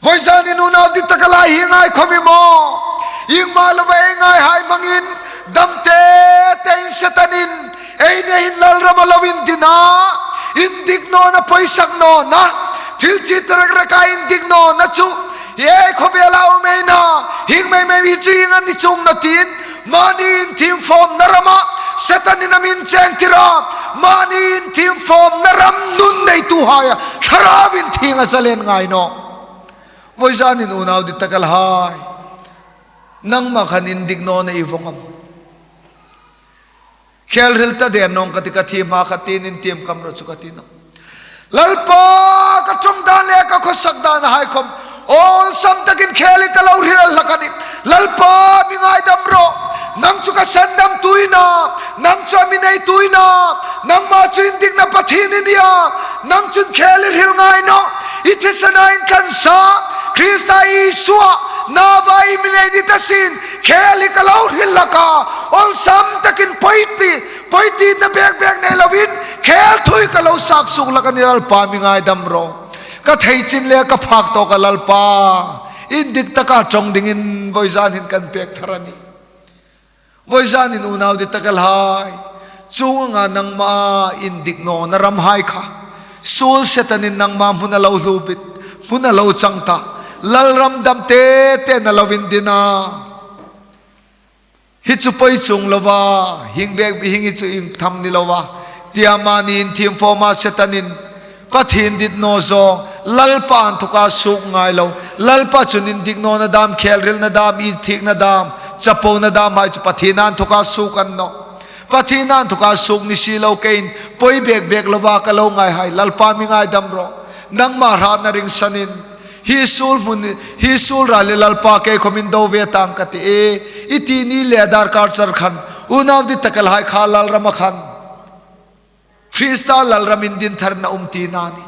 Vawizanin unau dittakhai hi ngai khawm i maw. Iengma lova ei ngaihai hmangin, dam tetein Setanin, eini hin lalram a lo indin a, indik nawna poisak nawna, thil chi ta rak raka indik nawna chu, ei khawvela um ei na, hieng mei mei hi chu ieng a ni chuong naw tiin, mani inthiemfawmna rama Setanin a mi inchengtir a, mani inthiemfawmna ram nun neituhaia Thlarau Inthienga zalen ngai nawh. Vawizanin unau dittakhai, nangma khan indik nawna i vong am? Khel hril ta der nawng ka ti, ka thiem hma kha tiin intiem kam rawh chu ka ti nawh. Lalpa, ka ṭawng dan le ka khawsak dan hai khawm awlsam takin khel hi ka lo hril hlak a nih. Lalpa, mi ngaidam rawh. Nang chu ka sandamtu i na, nang chu a mi neitu i na, nangma chu indikna Pathien i nih a, nang chun khel i hril ngai nawh. I thisena intlansa, Krista Isua, nava i mi nei ni ta sin, khel hi ka lo hril hlak a, awlsam takin poi ti, poi titna bek bek nei loin, khel thu hi ka lo sak suok hlak a nih Lalpa, mi ngaidam rawh. Ka thei chin le ka phak tawka Lalpa, indik taka ṭawng dingin vawizan hin kan pek thar a nih. Vawizanin unau dittakhai, chuong anga nangma indik nawna ramhai kha, suol Setanin nangma hmun a lo hluobit, hmun a lo chang ta, lalram dam tetein a lo indin a. Hi chu poi chuong lova, hieng bek bi hieng hi chu iengtham ni lova, tia mani inthiemfawma Setanin, Pathien dit naw zawng, Lalpa inthoka suok ngai lo, Lalpa chun indik nawna dam, khel hrilna dam, inthiekna dam, chapona damhai chu Pathien inthoka suok a ni nawh. Pathien inthoka suok ni si lo keiin, poi bek bek lova ka lo ngaihai, Lalpa mi ngaidam rawh, nangma hratna ringsanin, hi suol hmun, hi suol ra le Lalpa kei khawmin do ve tang ka ti e, i ti ni le darkar char khan, unau dittakhai kha lalrama khan. Krista lalram indin tharin a um tina a nih.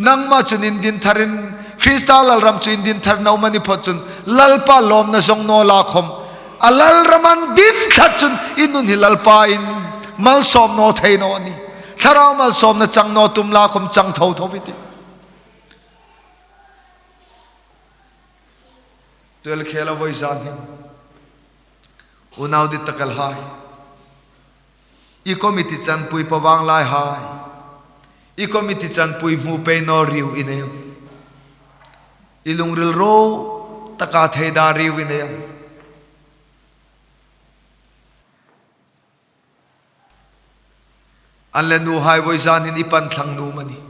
Nangma chun indin tharin, Krista lalram chu indin tharin a um a ni phawt chun, Lalpa lawmna zawng naw la khawm, a lalram an din tlat chun, i nun hi Lalpain malsawm naw thei naw a nih. Thlarau malsawmna chang naw tum la khawm chang tho tho i tih. Tuel khela vawizan hin, unau dittakhai, I committee chanpui pawng lai hai, i committee chanpui hmu pei naw riu i nei am? I lungril ro taka theida riu i nei am? An le nu hai, vawizan hin i pan thlang nuom a nih.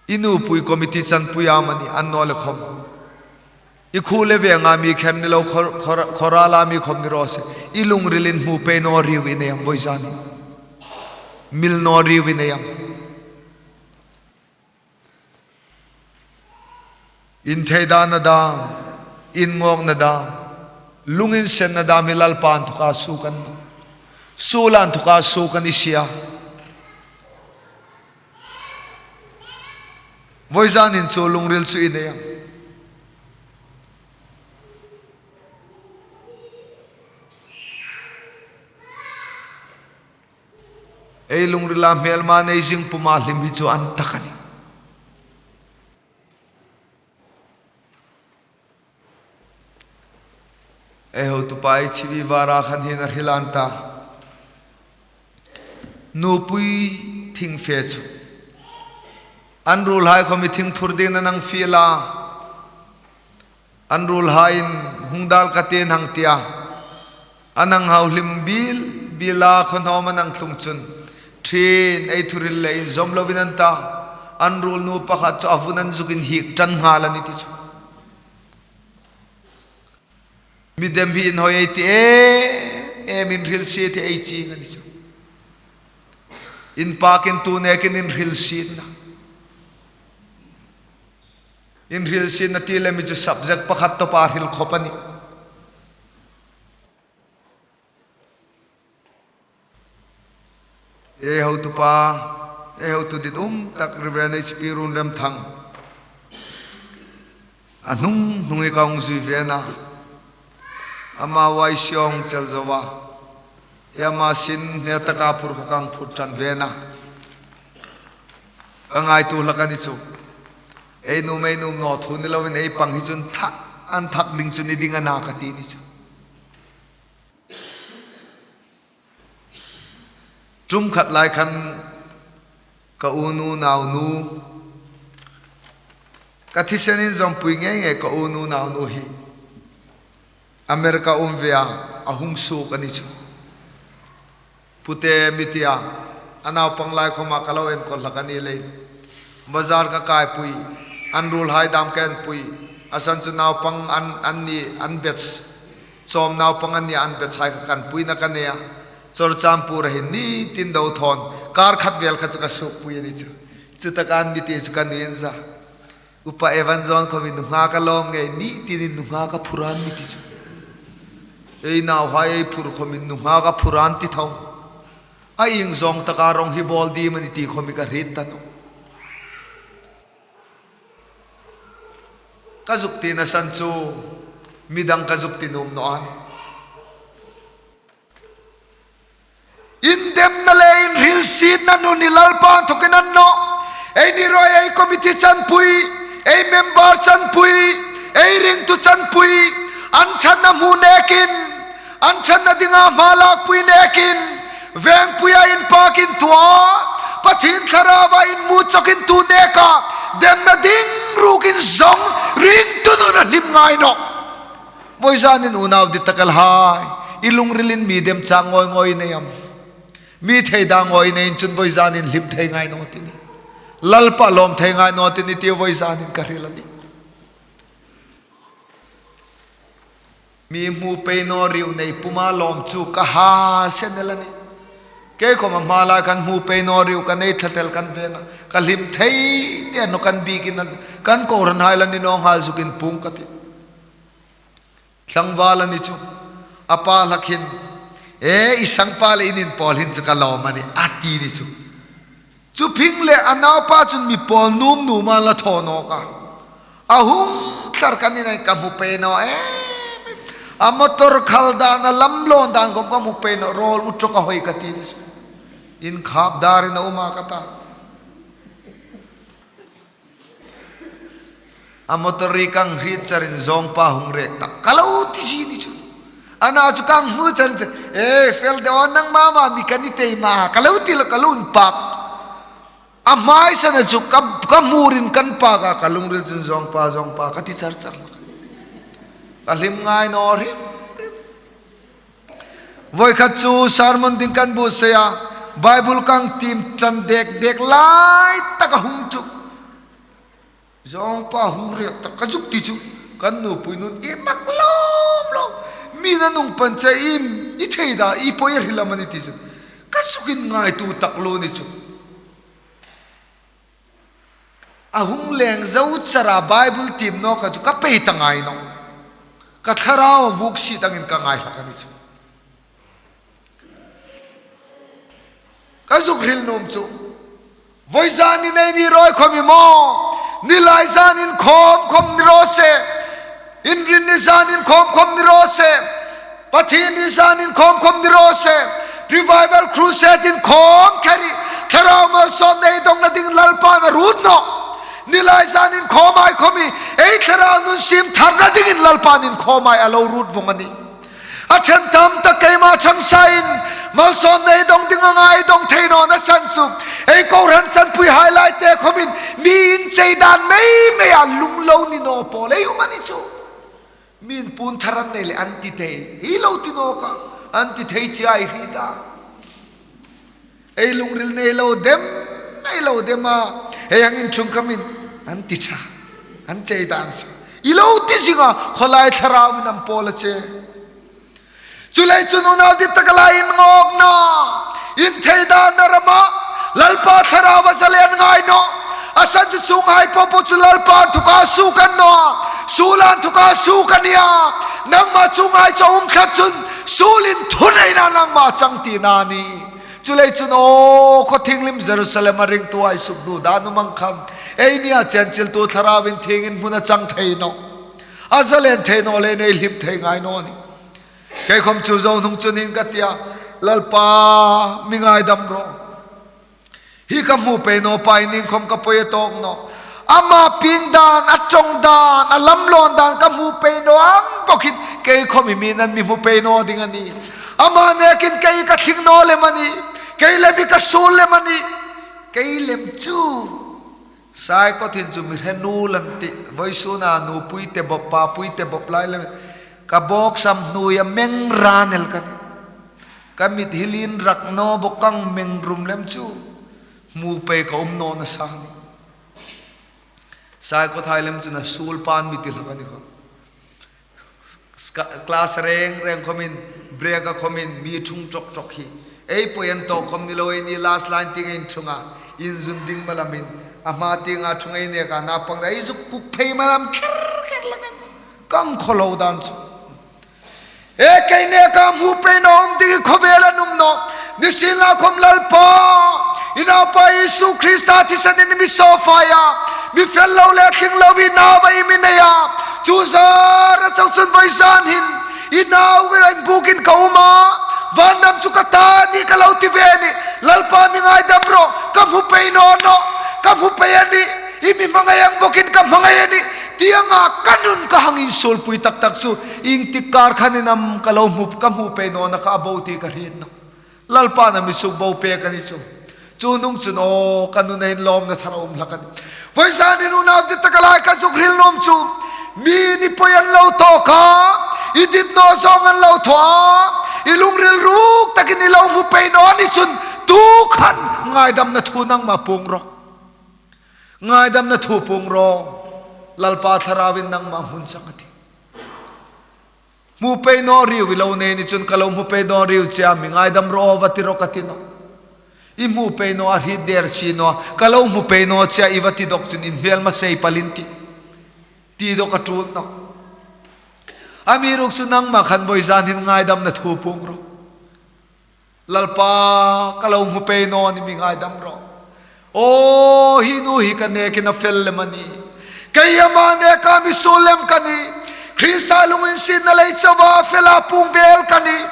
I nupui committee chanpui am a nih, an naw le khawm. I khuo le venga mi kher ni lo, khawr-, khawr-, khawrala mi khawm ni raw se. I lungrilin hmu pei naw riu i nei am vawizan hin? Mil naw riu i nei am? Intheidanna dam, inngawkna dam, lunginsenna dam hi Lalpa inthoka suok a ni naw. Suol inthoka suok a ni si a. Vawizan hin chu lungril chu i nei am? Ei lungrila hmelma nei zing puma hlim hi chu an tak a nih. Ei hotupa H V vara khan hin a hril an ta. Nupui thing fe chu. An ruolhai khawm i thing phur dingin an hang fiel a. An ruolhaiin hung dal ka tih an hang ti a. An hang hau hlim bil bil a, khaw hnawm an hang tlung chun, ṭhin ei thuhril le inzawm loin an ta. An ruolnu pakhat chu a vun an zukin hik ṭan nghal a ni ti chu. Mi dem hi inhawi ei ti em em, inhrilsie ti ei chieng a ni chu. Inpakin tu nekin inhrilsietna. Inhrilsietna ti le mi chu subject pakhat tawpa hril khawp a nih. Ei hotupa, ei hotu ditum tak Reverend H P Runremthang. A hnung hnungin ka hung zui ve a. Ama Y C O hung chel zo a. Ei ama sin hne taka phur kha ka hang phur ṭan ve a. Ka ngaituo hlak a ni chu. Ei nuom ei nuom naw thu ni loin ei pang hi chun thak, an thak ding chu ni ding a na ka ti ni chu. Ṭum khat lai khan ka unu naunu, ka thisen inzawmpui ngei ngei ka unu naunu hi America um ve a, a hung suok a ni chu. Pute mi ti a, a naupang lai khawma ka lo enkawl hlak a ni leiin. Bazar ka kaipui, an ruolhai dam ka enpui, a san chu naupang an, an ni, an batch, chawm naupang an ni, an batch hai kha kan puina ka nei a. Churachandpur-a hin ni tin do thawn, kar khat vel kha chu ka suokpui a ni chu. Chutaka an mi ti chu ka nuin za. Upa Evan John khawmin nunghak a lawm ngei, ni tinin nunghak a phur an mi ti chu. Ei nauhai ei phur khawmin nunghak a phur an ti tho. A ieng zawng taka rawng hi bawl ding am a ni ti khawmin ka hriet ta nawh. Ka zuk tina san chu midang ka zuk ti nuom naw a nih. Indemna le inhrilsietna nun hi Lalpa inthokin a ni nawh. Eini ruok ei committee chanpui, ei member chanpui, ei ringtu chanpui, an ṭhatna hmu nekin, an ṭhatna dinga hma lakpui nekin, vengpuia inpakin tua, Pathien Thlaraua inmu chawkin tu neka, demna ding rukin zong ringtu nun a hlim ngai nawh. Vawizanin unau dit tak el hai, i lungrilin mi dem chang ngawi ngawi nei am? Mi theida ngawi nei chun vawizanin hlim thei ngai naw ti nih. Lalpa lawm thei ngai naw ti nih ti vawizanin ka hril a nih. Mi hmu pei naw riu nei puma lawm chu ka ha se nel a nih. Kei khawma hma lai khan hmu pei naw riu ka nei thlatel kan veng a. Ka hlim thei ni a naw kan bikin an, kan kohranhai la ni naw nghal zukin pung ka ti. Tlangval a ni chu. A pa hlak hin, "E, i sangpa le in inpawl hin chu ka lawm a nih," a ti ni chu. Chu phing le a naupa chun mi pawl nuom nuom an la thaw nawk a. A hung thlar kan in ai ka hmu pei naw e. A motor khal dan, a lam lawn dan khawm ka hmu pei naw, rawl u tawk a hoi ka ti ni chu. Inkhap darin a um a ka ta. A motor ri ka hriet charin zawngpa hung rek ta ka lo ti si ni chu. Ana chu ka hmu chun chu, "E, fel deu a, nangma ma mi ka ni thei ma," ka lo ti lo, ka lo inpak. A hmaisana chu ka, ka hmurin kan pak a, ka lungril chun, "Zawngpa, zawngpa," ka ti char char. Ka hlim ngai naw hrim hrim. Voi khat chu sermon ding kan buotsai a, Bible kan tiem chan dek dek lai taka hung chu. Zawngpa hung riak tak ka zuk ti chu, kan nupui nun i mak lawm lawm. Mi na nung pan che im, i thei da, i poi a hril am a ni ti chu. Ka zuk inngaituo tak lo ni chu. A hung leng zo chara Bible tiem nawk a chu ka pei ta ngai naw. Ka thlarau a vuok si dangin ka ngai hlak a ni chu. Ka zuk hril nuom chu, voi zanin ei ni rawi khawm i maw, nilai zanin khawm khawm ni raw se, Inrinni zanin khawm khawm ni raw se, Pathienni zanin khawm khawm ni raw se, Revival Crusade-in khawm kher hi, Thlarau malsawmna ei dawngna dingin Lalpan a ruot nawh. Nilai zanin khawmai khawm hi, ei thlarau nun siem tharna dingin Lalpan inkhawmai a lo ruot vong a nih. A ṭhen tam tak keima ṭhang sain, malsawmna ei dawng ding anga ei dawng thei nawna san chu, ei kohran chanpuihai lai te khawmin, mi inchei dan mei mei a lung lo ni naw pawl ei um a ni chu. Mi inpuon thar an nei le an ti thei, ei lo ti nawk a, an ti thei chie ei hriet a. Ei lungril nei lo dem, ei lo dem a, ei hang inṭhung khamin, an ti ṭha, an chei dan si. I lo ti zing a, khawlai thlarauin am pawl a che. Chuleiin chun unau dit taka lai inngawkna, intheidanna rama, Lalpa Thlarau a zalen ngai naw. A san chu chuonghai popo chu Lalpa inthoka suok a ni naw. Suola inthoka suok a nih a. Nangma chuonghai chu a um tlat chun, suolin thuneina nangma chang tina a nih. Chuleiin chun aw, khaw thienghlim Jerusalem a ringtuhai sukduda nuom ang khan, ei nia chenchiltu Thlarauin thiengin hmun a chang thei naw. A zalen thei naw leiin ei hlim thei ngai naw nih. Kei khawm chu zo hnung chun hin ka tia, Lalpa, mi ngaidam rawh. Hi ka hmu pei naw pa ning khawm ka poi a tawk naw. Ama pieng dan, a ṭawng dan, a lamlawn dan ka hmu pei naw ang bawkin, kei khawm hi mi'n an mi hmu pei naw ding a nih. Ama nekin kei ka tling naw lem a nih. Kei lem hi ka suol lem a nih. Kei lem chu Saikawthin chu mi hre nuol an tih, vawisuna nupui te bawp, papui te bawp lai lem. Ka bawksam hnuoia meng ran el ka nih. Ka mit hi lien rak naw bawk, ka meng rum lem chu. Hmu pei ka um nawna san a nih. Saikawthai lem chun a suol pan mi ti hlak a ni kha. Ska-, class reng reng khawmin, break-a khawmin, mi ṭhung ṭawk ṭawk hi. Ei poi an tawk khawm ni lo, ei ni last line tieng ei ṭhung a, inzun ding malamin, a hma tienga ṭhung ei nek a, naupang dang ei zuk kuk phei malam kher kher lang an. Ka khawlo dan chu. E, kei neka hmu pei naw um ding khawvel a um naw. Nisienlakhawm Lalpa, i Naupa Isu Krista thisenin mi sawfai a, mi fel lo le tling lo i nau a mi nei a. Chu zara chau chun vawisun hin i nau inbukin ka um a. Van ram chu ka ta a nih ka lo ti ve a nih. Lalpa, mi ngaidam rawh, ka hmu pei naw nawh, ka hmu pei a nih. I mi hmangai ang bawkin ka hmangai a nih. Ti anga ka nun ka hang insuolpui tak tak chu, ieng tik kar khan in am ka lo hmu, ka hmu pei nawna kha a bo ti ka hriet nawh. Lalpan a mi suk bo pek a ni chu. Chu hnung chun aw, ka nuna inlawmna thar a um hlak a nih. Vawisun hin unau dit taka lai ka zuk hril nuom chu, mi'n i poi an lo thaw kha, i dit naw zawng an lo thaw a, i lungril ruk takin i lo hmu pei naw a ni chun, tu khan ngaidamna thu nangma puong rawh. Ngaidamna thu puong rawh. Lalpa Thlarauin nangma hmun chang a tih. Hmu pei naw riu i lo nei ni chun, ka lo hmu pei naw riu che a, mi ngaidam rawh, va ti rawh ka ti nawh. I hmu pei naw a, hriet der si naw a, ka lo hmu pei naw che a, i va ti dawk chun in hmel ma sei palin ti. Ti dawk a ṭul nawh. Amiruokchu nangma khan vawisun hin ngaidamna thu puong rawh. Lalpa, ka lo hmu pei naw a nih, mi ngaidam rawh. Aw, hi nu hi ka nekin a fel lem a nih. Kei ama neka mi suol lem ka nih. Krista lunginsietna lei chauha fela puong vel ka nih.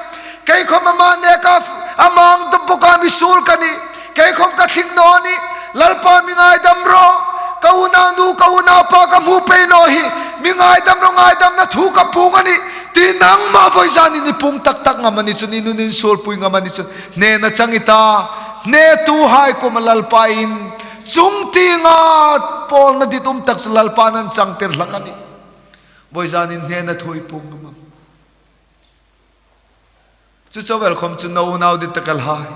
Kei khawm ama neka f-, ama ang dawp bawka mi suol ka nih. Kei khawm ka tling naw a nih. Lalpa, mi ngaidam rawh. Ka unaunu, ka unaupa ka hmu pei naw hi. Mi ngaidam rawh, ngaidamna thu ka puong a nih. Ti nangma voizanin i pung tak tak ngam a ni chun, i nun in suolpui ngam a ni chun, hnena chang i ta, hnetuhai kuoma Lalpa'n, chungtienga pawlna dit um tak chu Lalpa'n an changtir hlak a nih. Voizanin hnena thu i pung ngam am? Chu chu welcome chu, unau dit tak el hai.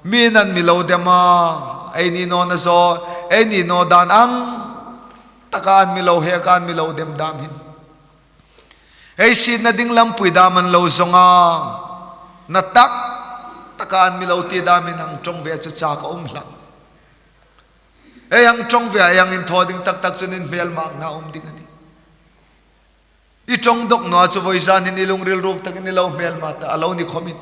Mi'n an mi lo dem a, eini nawna zo, eini naw dan ang taka an mi lo hek a, an mi lo dem dam hin. Ei sietna ding lampui dam an lo zawng a, na tak taka an mi lo ti dam hin hang ṭawng ve chu chak a um hlak. Ei hang ṭawng ve a, ei hang inthaw ding tak tak chun inhmelmakna um ding a nih. I ṭawng dawk naw a chu voizan hin i lungril ruok takin i lo hmelma ta a lo ni khawmin,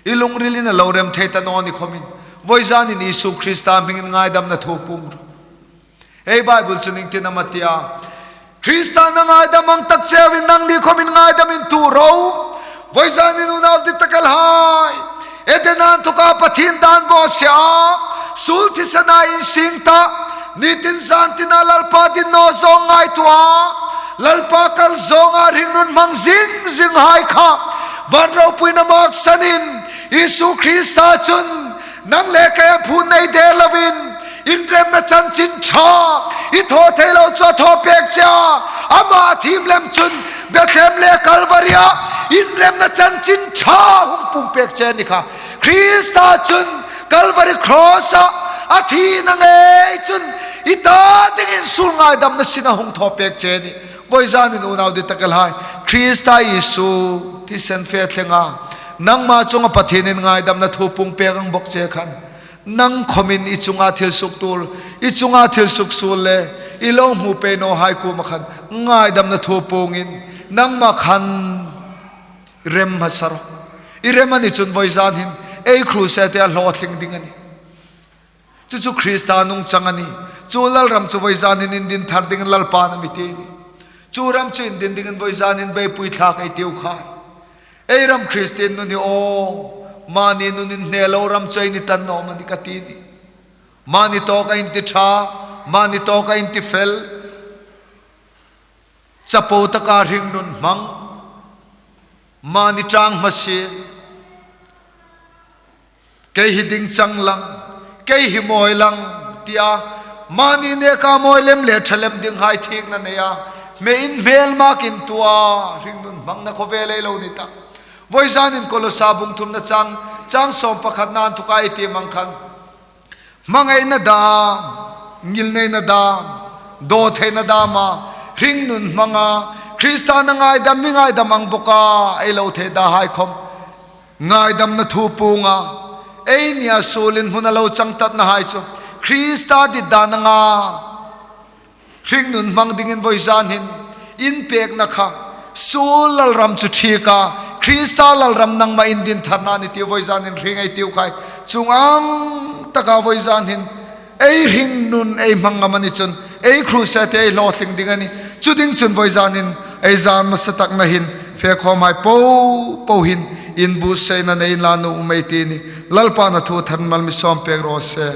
i lungrilin a lo rem thei ta naw ni khawmin, voizanin Isu Krista hmingin ngaidamna thu pung ro. Ei Bible chun ieng tin am a ti a? Krista na ngaidam ang tak cheuin nangni khawmin ngaidam intuo ro. Voizanin unau dit tak el hai, Eden-a inthoka Pathien dan bawsia, suol thisena insing ta, nitin zan tina Lalpa din naw zawng ngaituo a, Lalpa kal zawnga hringnun hmang zing zing hai kha van ropuina maksanin, Isu Krista chun nang le kei a phun nei der loin, inremna chanchin ṭha i thaw thei lo chu a thaw pek che a, ama thiem lem chun Bethlehem le Calvary-a inremna chanchin ṭha hung pung pek che a ni kha. Krista chun Calvary cross-a a thina ngei chun i ta dingin suol ngaidamna sin a hung thaw pek che a nih. Voizanin unau dit tak el hai, Krista Isu thisen fe thlenga, nangma chunga Pathienin ngaidamna thu pung pek ang bawk che khan, nang khawmin i chunga thil suktuol, i chunga thil suksuol le i lo hmu pei nawhai kuoma khan ngaidamna thu pungin, nangma khan rem hmasa ro. I rem a ni chun voizan hin ei crusade-a hlawtling ding a nih. Chu chu Krista nungchang a nih. Chu Lalram chu voizanin indin thar dingin Lalpan a mi ti a nih. Chu ram chu indin dingin voizanin beipui thlak ei tiu khai. Ei ram Kristien nun hi aw, mani nun inhne lo ram chu ei ni ta naw am a ni ka ti a nih. Mani tawka inti ṭha, mani tawka inti fel, chapo taka hringnun hmang, mani ṭang hmasiet, kei hi ding chang lang, kei hi mawi lang, tia mani neka mawi lem le ṭha lem dinghai thikna neia, hme inhmelmak intuo a, hringnun hmangna khawvel ei lo ni ta. Voizanin Kolosa bung thumna chang, chang sawm pakhatna inthoka ei tiem ang khan, hmangaina dam, ngilneina dam, dawtheina dama hringnun hmanga, Krista na ngaidam, mi ngaidam ang bawka ei lo thei dahai khawm ngaidamna thu punga, eini a suolin hmuna lo chang tatnahai chu Krista dit dan anga hringnun hmang dingin voizan hin inpekna kha, suol Lalram chu thika, Krista Lalram nangma indin tharna a ni ti voizanin hre ngei tiu khai. Chuong ang taka voizan hin ei hringnun ei hmang ngam a ni chun, ei crusade ei hlawtling ding a nih. Chu ding chun voizanin ei zan hmasa takna hin fe khawmhai po po hin inbuotsaina nei inla nuom ei ti a nih. Lalpan a thu tharin mal mi sawm pek raw se.